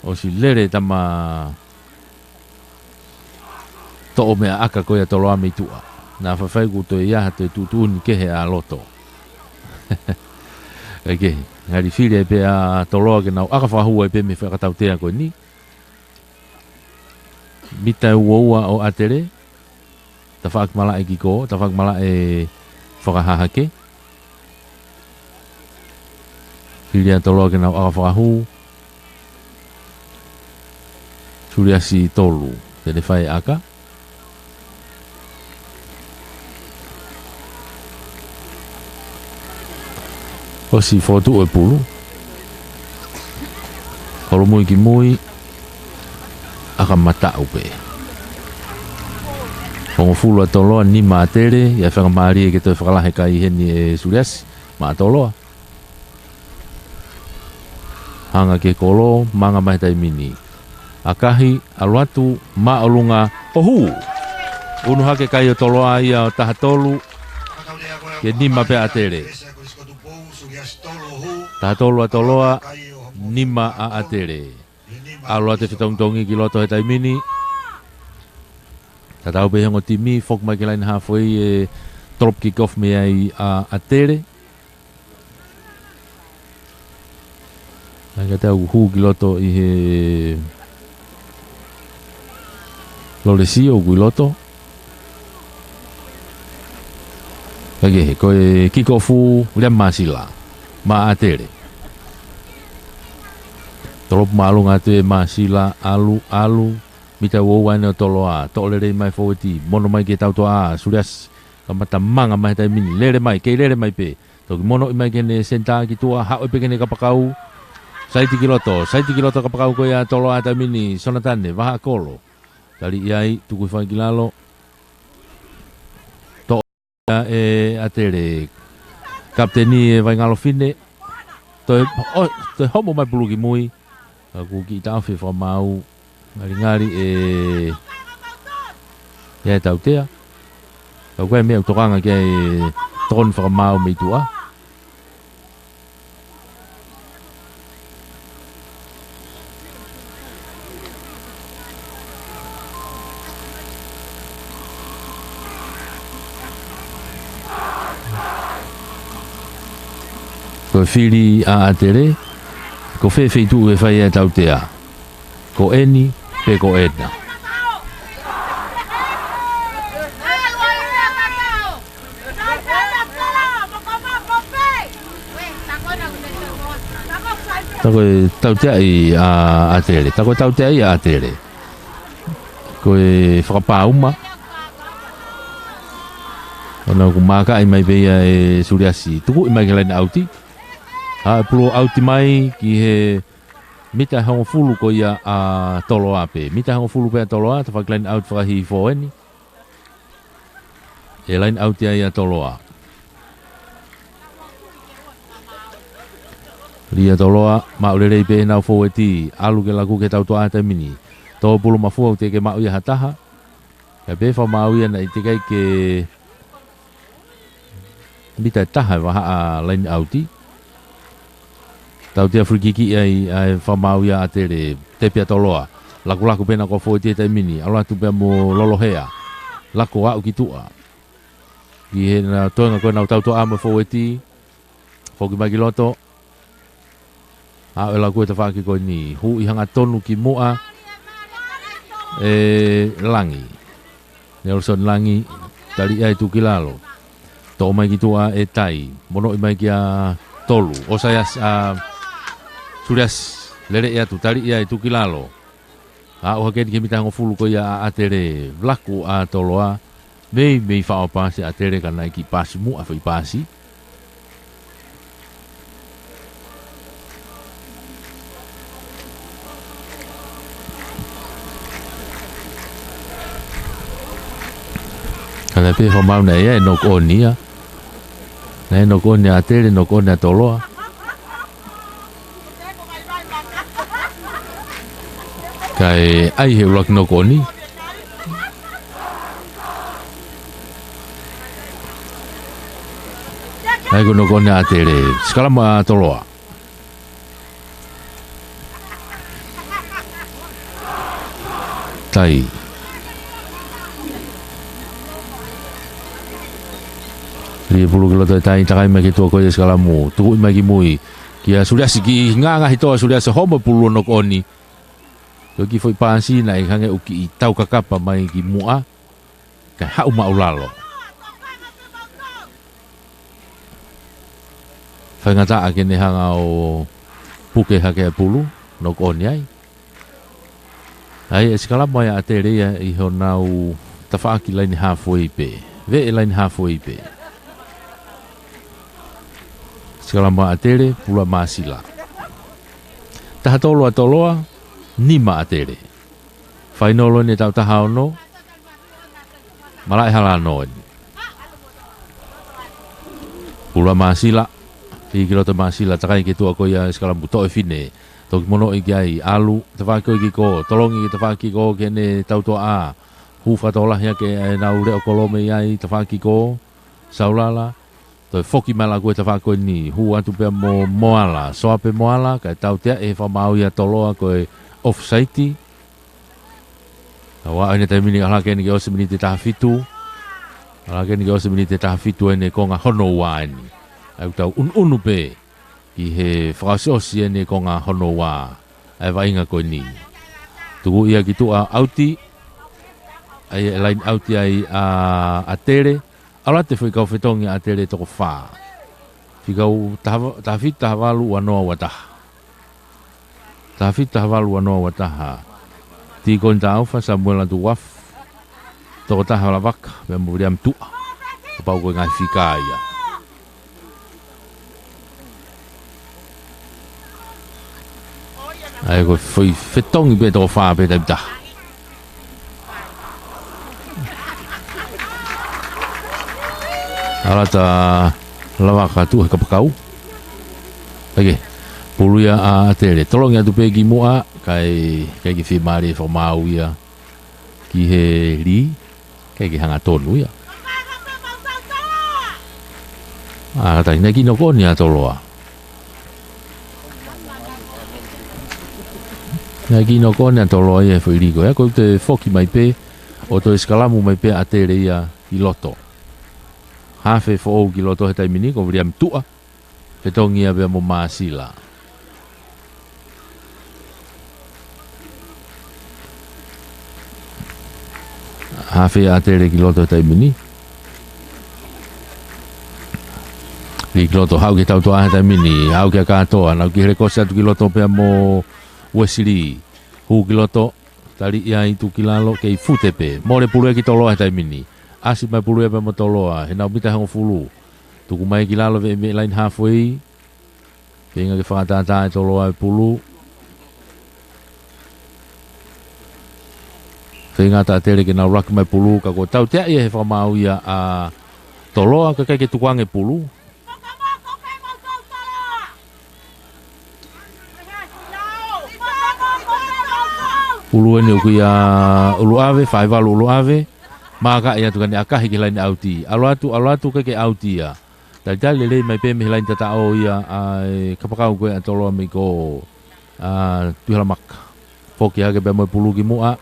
ʻOsi lele tama toʻo meʻa ʻaka ko ia ʻa Toloa mei tuʻa. Naʻa faifai kuo toe ʻi ai ha toe tuʻutuʻuni kehe ʻa loto. ʻIkai ke, ngali fili ai pē ʻa Toloa ke nau ʻaka fakahū ai pē mei he fakatautea ko eni. Mita ua ua ʻo ʻAtele. Tafaʻaki malaʻe ki kō, tafaʻaki malaʻe fakahahake. Fili ʻa Toloa ke nau ʻaka fakahū. Suliasi tolu, te ne fai ʻaka. ʻOsi fotu e pulu. Holomui ki mui. ʻAka mataʻu pē. Hongofulu ʻa Toloa, nima ʻAtele, ʻi ai e faingamālie ke toe fakalahi e kai heni ʻe Suliasi, maʻa Toloa. Hanga ki he kolo, manga mai he taimi ni. ʻAkahi, ʻalu atu, māʻolunga, ʻo hū. Unu hake kai ʻo Toloa ia ʻo taha tolu, ki he nima pē ʻa ʻAtele. Taha tolu ʻa Toloa, nima ʻa ʻAtele. ʻAlu atu e fetongitongi ki loto he taimi ni. Tatau pē he ongo timi, foki mai ki he laine haafe ʻe drop kick off mei ai ʻa ʻAtele. Naʻe ʻikai te u hū ki loto ʻi he Lolesio ʻoku ʻi loto. ʻIkai ke, ko e kick off ia ʻa Masila. Maʻa ʻAtele. Tolopu māʻolunga atu ʻe Masila, ʻalu, ʻalu. Mita ua ua ʻeni ʻo Toloa. Toʻo lelei mai fōueti. Mono mai ki he tautoʻa. Suliasi. Kamata manga mai he taimi ni. Lele mai, kei lele mai pē. Toki monoʻi mai ki heʻene senitā ki tuʻa, haʻu pē ki heʻene kapakau. Saiti ki loto, saiti ki loto kapakau ko ia ʻa Toloa he taimi ni, Sonatane, Vahaʻakolo. Tali ʻi ai, tuku hifo ai ki lalo. Toʻo ia ʻe ʻAtele. Kapiteni ʻe Vaingalofine. Toe, ʻo, toe homo mai pulu ki mui. Ka kuo kiʻi taʻofi e fakamaau. Ngalingali ʻe, ʻe ʻi ai e tautea. Ka ko e meʻa ʻoku tokanga ki ai e tokoni fakamaau mei tuʻa. Ko e fili ʻa ʻAtele, ko fē feituʻu ʻe fai ai e tautea. Ko eni, pe ko ena. Tā ko e tauteaʻi ʻa ʻAtele, tā ko e tauteaʻi ʻa ʻAtele. Ko e fakapāuma. ʻOna ʻoku mākaʻi mai pē ia ʻe Suliasi. Tukuʻi mai ki he laine ʻauti. Haʻu e pulu ʻauti mai ki he mita hongofulu ko ia ʻa Toloa pē. Mita hongofulu pē ʻa Toloa, tafaʻaki laine ʻauti fakahihifo eni. ʻE laine ʻauti ai ʻa Toloa. Lī ʻa Toloa, maʻu lelei pē ʻenau fōueti, ʻalu ke laku ki he tautoʻa he taimi ni. Tō pulu mafua ʻoku teʻeki ke maʻu ia ha taha. Ka pehē fakamaau ia naʻe teʻeki ai ke mita ʻe taha e vahaʻa laine ʻauti. Tautea free kick ʻi ai ʻa e fakamaau ia ʻa ʻAtele, tepi ʻa Toloa. Lakulaku pē ʻenau kau fōueti he taimi ni, ʻalu atu pea mo Lolohea. Laku aʻu ki tuʻa. Ki heʻenau toenga ko ʻenau tautoʻa mo e fōueti. Foki mai ki loto. Aʻu e laku e tafaʻaki ko eni. Huʻi hangatonu ki muʻa ʻe Langi. Nelson Langi, tali ʻi ai tuku ki lalo. Toʻo mai ki tuʻa ʻe Tai. Monoʻi mai kia Tolu. ʻOsaiasi, ʻa Suliasi. Lele ʻi atu, tali ʻi ai tuku ki lalo. Aʻu hake eni ki he mita hongofulu ko ia ʻa ʻAtele. Laku ʻa Toloa. Meimei faʻo paasi ʻa ʻAtele ka naʻe kiʻi paasi muʻa foʻi paasi. Ka naʻe pehē fakamaau naʻe ʻi ai e knock on ia. Naʻe knock on ʻa ʻAtele, knock on ʻa Toloa. Kae ʻai he ʻuluaki knock on. ʻAi ko e knock on ʻa ʻAtele. Sikalama ʻa Toloa. Tai. Lī e pulu ki loto e tai, takai mai ki tuʻa ko ia e sikalamu. Tukuʻi mai ki mui. Kia Suliasi, kiʻi ngāngā hitoa Suliasi, homo e pulu ʻo knock on. Ko e kiʻi foʻi paasi naʻe hangē ʻoku kiʻi taukakapa mai ki muʻa. Kae haʻu maʻulalo. Faingataʻa ke ne hanga ʻo puke hake e pulu, knock on ai. ʻAi e sikalamu ʻa ʻAtele ia ʻi honau tafaʻaki laine halfway pē. Veʻe laine halfway pē. Sikalamu ʻa ʻAtele, pulu ʻa Māsila. Taha tolu ʻa Toloa, nima ʻa ʻAtele. Fainolo eni e taʻu taha ono. Malaʻe hala ʻa Noeni. Pulu ʻa Māsila. Lī ki loto Māsila, takai ki tuʻa ko ia e sikalamu, toʻo e fine. Toki monoʻi ki ai, ʻalu, tafaʻaki ko ē ki kō, tolongi ki tafaʻaki ko ē ki heʻene tautoʻa. Hū fakatokolahi hake ʻenau leʻo kolo mei ai, tafaʻaki ko ē, Saulala. Toe foki mai ʻa Laku e tafaʻaki ko eni, hū atu pea mo Moala, soape Moala, kae tautea ʻe he fakamaau ia ʻa Toloa ko e offside. Ka ʻoku ʻi ai ʻene taimi ni, ʻalu hake eni ke ʻosi e miniti ʻe taha fitu. ʻAlu hake eni ke ʻosi e miniti ʻe taha fitu ʻene konga hono ua eni. ʻA ia ʻoku tau ʻunuʻunu pē ki he fakaʻosiʻosi ʻene konga hono ua ʻa e vaʻinga ko eni. Tuku ia ki tuʻa, ʻauti. ʻAi e laine ʻauti ai ʻa ʻAtele. ʻAlu atu e foʻi kau fetongi ʻa ʻAtele toko fā. Fika taha, taha fitu taha valu ua noa ua taha. Taha fitu taha valu ua noa ua taha. Tīkoni Taufa, Samuela Tuʻuafu. Toko taha Lavaka, pea mo Viliami Tuʻa. Kapau ko e ngaahi fika ia. ʻAi ko e foʻi fetongi pē toko fā pē taimi taha. ʻAlu atu ʻa Lavaka tuʻu he kapakau. ʻAi ke, pulu ia ʻa ʻAtele. Tolongi atu pē ki muʻa, kae, kae ʻikai ke fiemālie e fakamaau ia ki he lī. ʻIkai ke hanga tonu ia. ʻA, kātaki, naʻe kiʻi knock on ʻa Toloa. Naʻe kiʻi knock on ʻa Toloa ia he foʻi lī ko ia, ko e toe foki mai pē, ʻo toe sikalamu mai pē ʻa ʻAtele ia ki loto. Hafe foʻou ki loto he taimi ni, ko Viliami Tuʻa. Fetongi ia pea mo Māsila. Hafe ʻa ʻAtele ki loto he taimi ni. Lī ki loto, haʻu ki he tautoʻa he taimi ni, haʻu kia Katoa, nau kiʻi helekosi atu ki loto pea mo Uesili. Hū ki loto, tali ia ʻi tuʻa ki lalo, kei fute pē. Mole pulu ia ki Toloa he taimi ni. ʻAsi mai pulu ia pea mo Toloa, he nau mita hongofulu. Tuku mai ki lalo veʻe, veʻe laine halfway. Feinga ke fakatātā ʻe Toloa e pulu. Feinga ʻa ʻAtele ke nau laki mai pulu, ka kuo tautea ia he fakamaau ia ʻa Toloa, kae ʻikai ke tukuange pulu. Pulu eni ʻoku ʻi ʻUluʻave, faivalu ʻUluʻave. Mākaʻi atu ka ne ʻakahi ki he laine ʻauti. ʻAlu atu, ʻalu atu, ʻikai ke ʻauti ia. Talitali lelei mai pē mei he laine tataʻo ia ʻa e kapakau ko ē ʻa Toloa mei ko ē ʻa Tuʻihalamaka. Foki hake pea mo e pulu ki muʻa.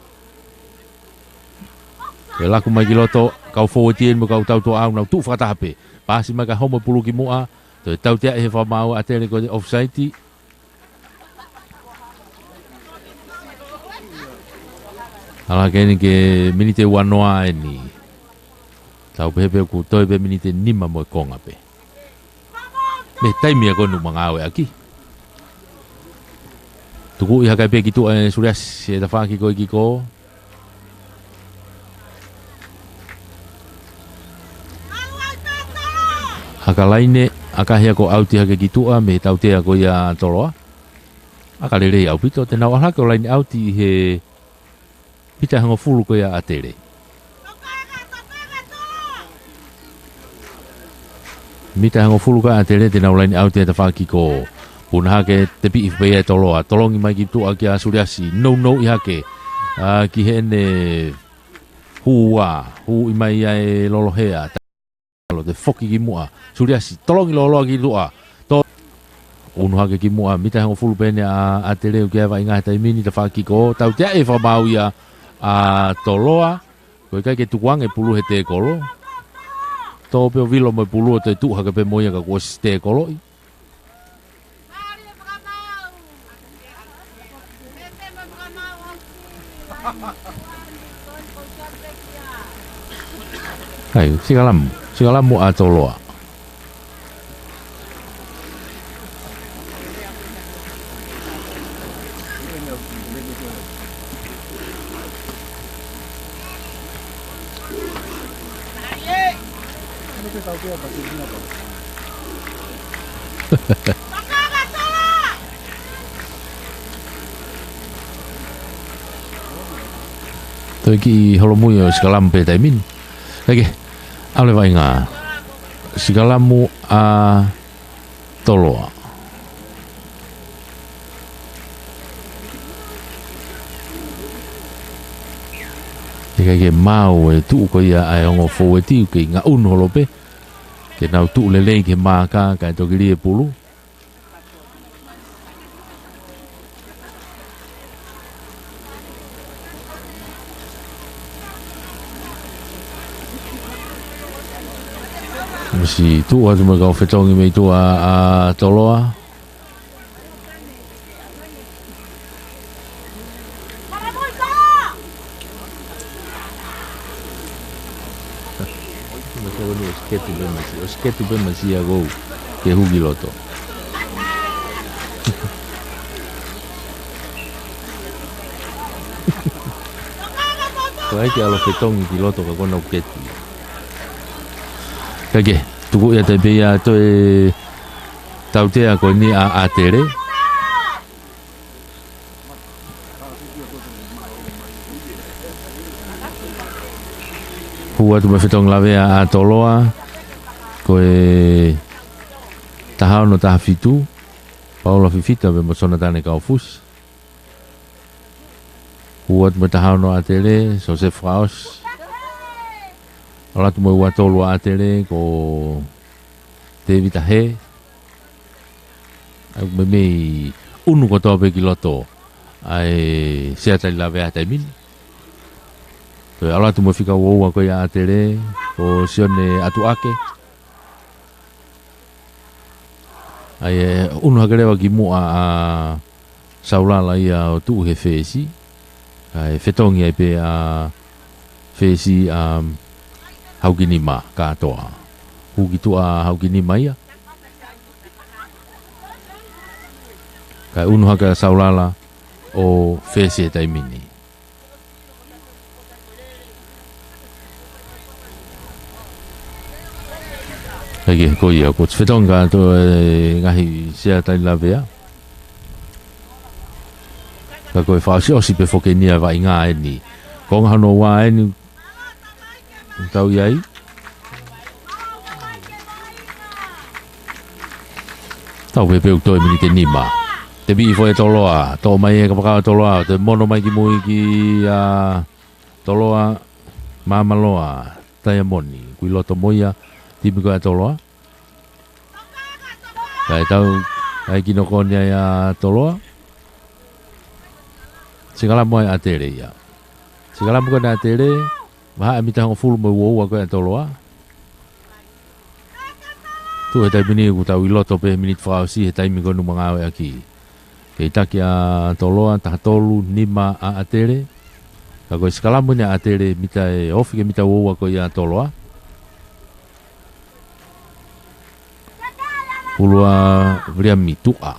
Ke laku mai ki loto, kau fōueti eni mo e kau tautoʻa ʻoku nau tuʻu fakataha pē. Paasi mai kae homo e pulu ki muʻa, toe tautea ʻe he fakamaau ʻa ʻAtele ko e offside. ʻAlu hake eni ki he miniti ua noa eni. Tau pehē pē ʻoku toe pē miniti ʻe nima mo e konga pē mei he taimi ia ko eni ʻoku ngāueʻaki. Tukuʻi hake pē ki tuʻa ʻe Suliasi e tafaʻaki ko ē ki kō. Haka laine, ʻakahi ia ko e ʻauti hake ki tuʻa mei he tautea ko ia ʻa Toloa. ʻAka lelei ʻaupito, te nau ʻalu hake ʻo laine ʻauti ʻi he mita hongofulu ko ia ʻa ʻAtele. Mita ʻe hongofulu ka ʻAtele, te nau laine ʻauti e tafaʻaki kiko. Puna hake, tepiʻi pē ia ʻe Toloa. Tolongi mai ki tuʻa kia Suliasi. Nounou ʻi hake. ʻA, ki heʻene hū ua. Hū ʻi mai ia ʻe Lolohea. Talo te foki ki muʻa. Suliasi. Tolongi loloa ki tuʻa. To-, unu hake ki muʻa. Mita ʻe hongofulu pē ʻeni ʻa ʻAtele ʻoku ʻi ai e vaʻinga he taimi ni tafaʻaki kiko. Tautea e fakamaau ia ʻa Toloa. Ko e ʻikai ke tukuange pulu he tēkolo. Tō pē ʻo vilo mo e pulu ʻo toe tuʻu hake pē mo ia ka kuo ʻosi tēkoloʻi. Hai, sikalamu. Sikalamu ʻa Toloa. Toe kiʻi holomui ʻo sikalamu pē taimi ni. Kae kehe, ʻalu e vaʻinga. Sikalamu ʻa Toloa. ʻIkai ke maau e tuʻu ko ia ʻa e ongo foueti, ʻoku kei ngaʻunu holo pē. Ke nau tuʻu lelei ki he māka, kae toki lī e pulu. Masi tuʻu atu mo e kau fetongi mei tuʻa ʻa Toloa. Masi ʻosi ketu pē masi, ʻosi ketu pē masi ia ʻoku ke hū ki loto. Ko ai ke ʻalu fetongi ki loto ka ko ena ʻoku ketu. Kae kehe, tuku ia tai pē ia toe tautea ko eni ʻa ʻAtele. Hū atu mo e fetongi lavea ʻa Toloa, ko e taha ono taha fitu, Paula Fifita pea mo Sonatane Kaufusi. Hū atu mo e taha ono ʻAtele, Sosefa Fakaʻosi. ʻAlu atu mo e ua tolu ʻAtele, ko Tēvita Hē. ʻA ia ʻoku meimei ʻunu kotoa pē ki loto ʻa e sea tali lavea he taimi ni. Toe ʻalu atu mo e fika ua ua ko ia ʻAtele, ko Sione ʻAtuʻake. ʻA ia ʻe ʻunu hake leva ki muʻa ʻa Saulala ia ʻo tuʻu he fesi. Kae fetongi ai pē ʻa fesi ʻa Haukinima kātoa. Hū ki tuʻa Haukinima ia. Kae ʻunu hake ʻa Saulala ʻo fesi he taimi ni. Kae kehe ko ia, ko e fetongi kātoa e ngaahi sea tali lavea. Ka ko e fakaʻosiʻosi pē foki eni ʻa e vaʻinga eni. Konga hono ua eni, tau ʻi ai. Tau pē pē ʻoku toe miniti ʻe nima. Tepiʻi foʻi ʻe Toloa. Toʻo mai e kapakau ʻa Toloa. Toe mono mai ki mui kia Toloa. Māmaloa. Taiamoni. Kui loto mo ia. Timi ko ia ʻa Toloa. Kae tau, ʻai ki nokoni ai ʻa Toloa. Sikalamu ai ʻAtele ia. Sikalamu ko ena ʻAtele, vahaʻa e mita hongofulu mo e ua ua ko ē ʻa Toloa. Tuʻu he taimi ni ʻoku tau ʻi loto pē he miniti fakaʻosi he taimi ko eni ʻoku ngāueʻaki. Kei taki ʻa Toloa, taha tolu, nima ʻa ʻAtele. Ka ko e sikalamu eni ʻa ʻAtele, mita ʻe ofi ki he mita ua ua ko ia ʻa Toloa. Pulu ʻa Viliami tuʻa.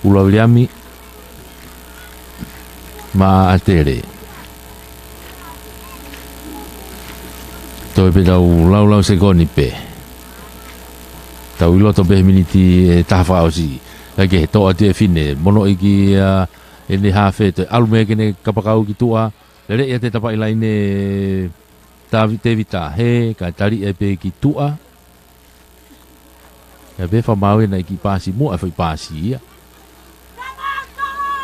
Pulu ʻa Viliami maʻa ʻAtele. Toe pē tau laulau sekoni pē. Tau ʻi loto pē he miniti ʻe taha fakaʻosi. Kae kehe, toʻo atu e fine, mono ʻi ki, ʻa, ʻene hafe, toe ʻalu mai ki heʻene kapakau ki tuʻa. Lele ia te tapaʻi laine Tavi Tevita he, kae tali e pē ki tuʻa. E pē fakamaau ena i ki pasi muʻa, e foʻi pasi ia.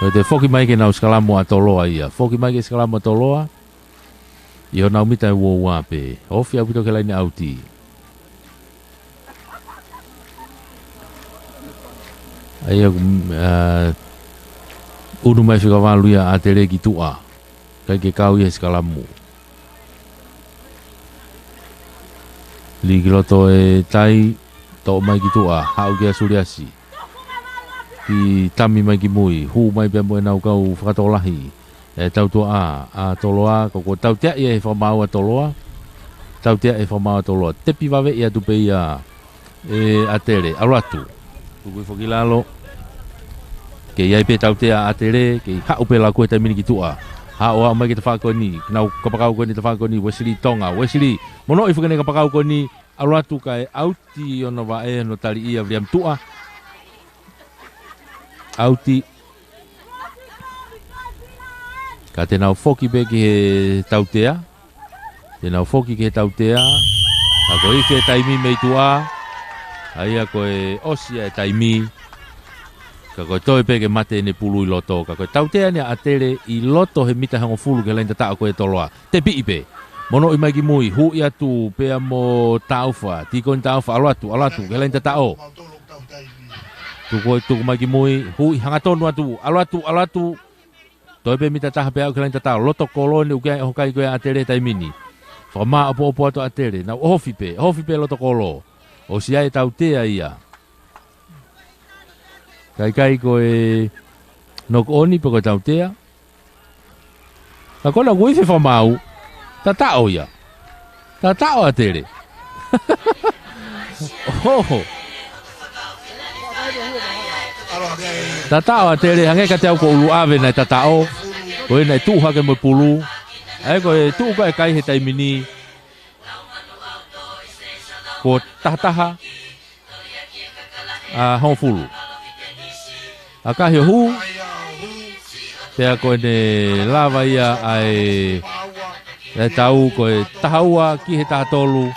Ko e te foki mai ke nau sikalamu ʻa Toloa ia. Foki mai ke sikalamu ʻa Toloa. ʻI honau mita ʻe uaua pē. Ofi ʻaupito ki he laine ʻauti. ʻA ia, mm, ʻa, ʻunu mai fika valu ia ʻa ʻAtele ki tuʻa. ʻIkai ke kau ia he sikalamu. Lī ki loto e tai, toʻo mai ki tuʻa, haʻu kia Suliasi. Ki tami mai ki mui, hū mai pea mo ʻenau kau fakatokolahi. E tautuaʻa ʻa Toloa, ko ko tautea ia he fakamaau ʻa Toloa. Tautea he fakamaau ʻa Toloa. Tepi vave ia tupe ia e ʻAtele, ʻalu atu. Tuku hifo ki lalo. Kei ʻi ai pē tautea ʻa ʻAtele, kei haʻu pē lākue taimi ni ki tuʻa. Haʻu ʻaʻau mai ki he tafaʻaki ko eni, nau kapakau ko eni tafaʻaki ko eni, Uesili Tonga, Uesili. Monoʻi fukene kapakau ko eni, ʻalu atu kae ʻauti ʻi hono vaʻe, hono tali ia Viliami Tuʻa. ʻAuti. Ka te nau foki pē ki he tautea. Te nau foki ki he tautea. Ka ko e ifi e taimi mei tuʻa. ʻA ia ko e ʻosi ia e taimi. Ka ko e toe pē ke mate ʻene pulu ʻi loto. Ka ko e tautea eni ʻa ʻAtele ʻi loto he mita hongofulu ki he laine tataʻo ko e Toloa. Tepiʻi pē. Monoʻi mai ki mui. Huʻi atu pea mo Taufa. Tīkoni Taufa. ʻAlu atu. ʻAlu atu. Ki he laine tataʻo. Tuku, tuku mai ki mui, huʻi hangatonu atu, ʻalu atu, ʻalu atu. Toe pē mita taha pea aʻu ki he laine tataʻo, loto kolo eni ʻoku ʻi ai e ʻohofi ko ē ʻa ʻAtele he taimi ni. Fakamāʻopoʻopo atu ʻa ʻAtele, nau ʻohofi pē, ʻohofi pē loto kolo. ʻOsi ia e tautea ia. Kae ʻikai ko e knock on pe ko e tautea. Ka ko ena ʻoku ifi e fakamaau. Tataʻo ia. Tataʻo ʻa ʻAtele. Oho. Tataʻo ʻa ʻAtele, hangē kiate au ko ʻUluʻave naʻe tataʻo. Ko ena ʻe tuʻu hake mo e pulu. ʻA ia ko e tuʻu ko ē e kai he taimi ni. Ko e taha taha. ʻA hongofulu. ʻAkahi ʻo hū. Pea ko ʻene lava ia ʻa e, ʻa e tau ko e taha ua ki he taha tolu.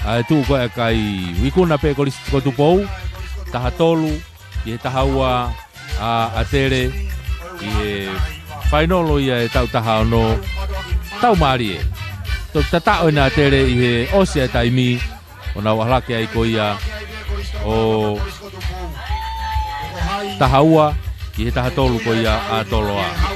ʻA e tuʻu ko ē e kai, ikuna pē Kolisi ko Tupou. Taha tolu ki he taha ua ʻa ʻAtele ʻi he fainolo ia e tau taha ono. Tau mālie. Toki tataʻo ena ʻa ʻAtele ʻi he ʻosi e taimi. ʻO nau ʻalu hake ai ko ia ʻo taha ua ki he taha tolu ko ia ʻa Toloa.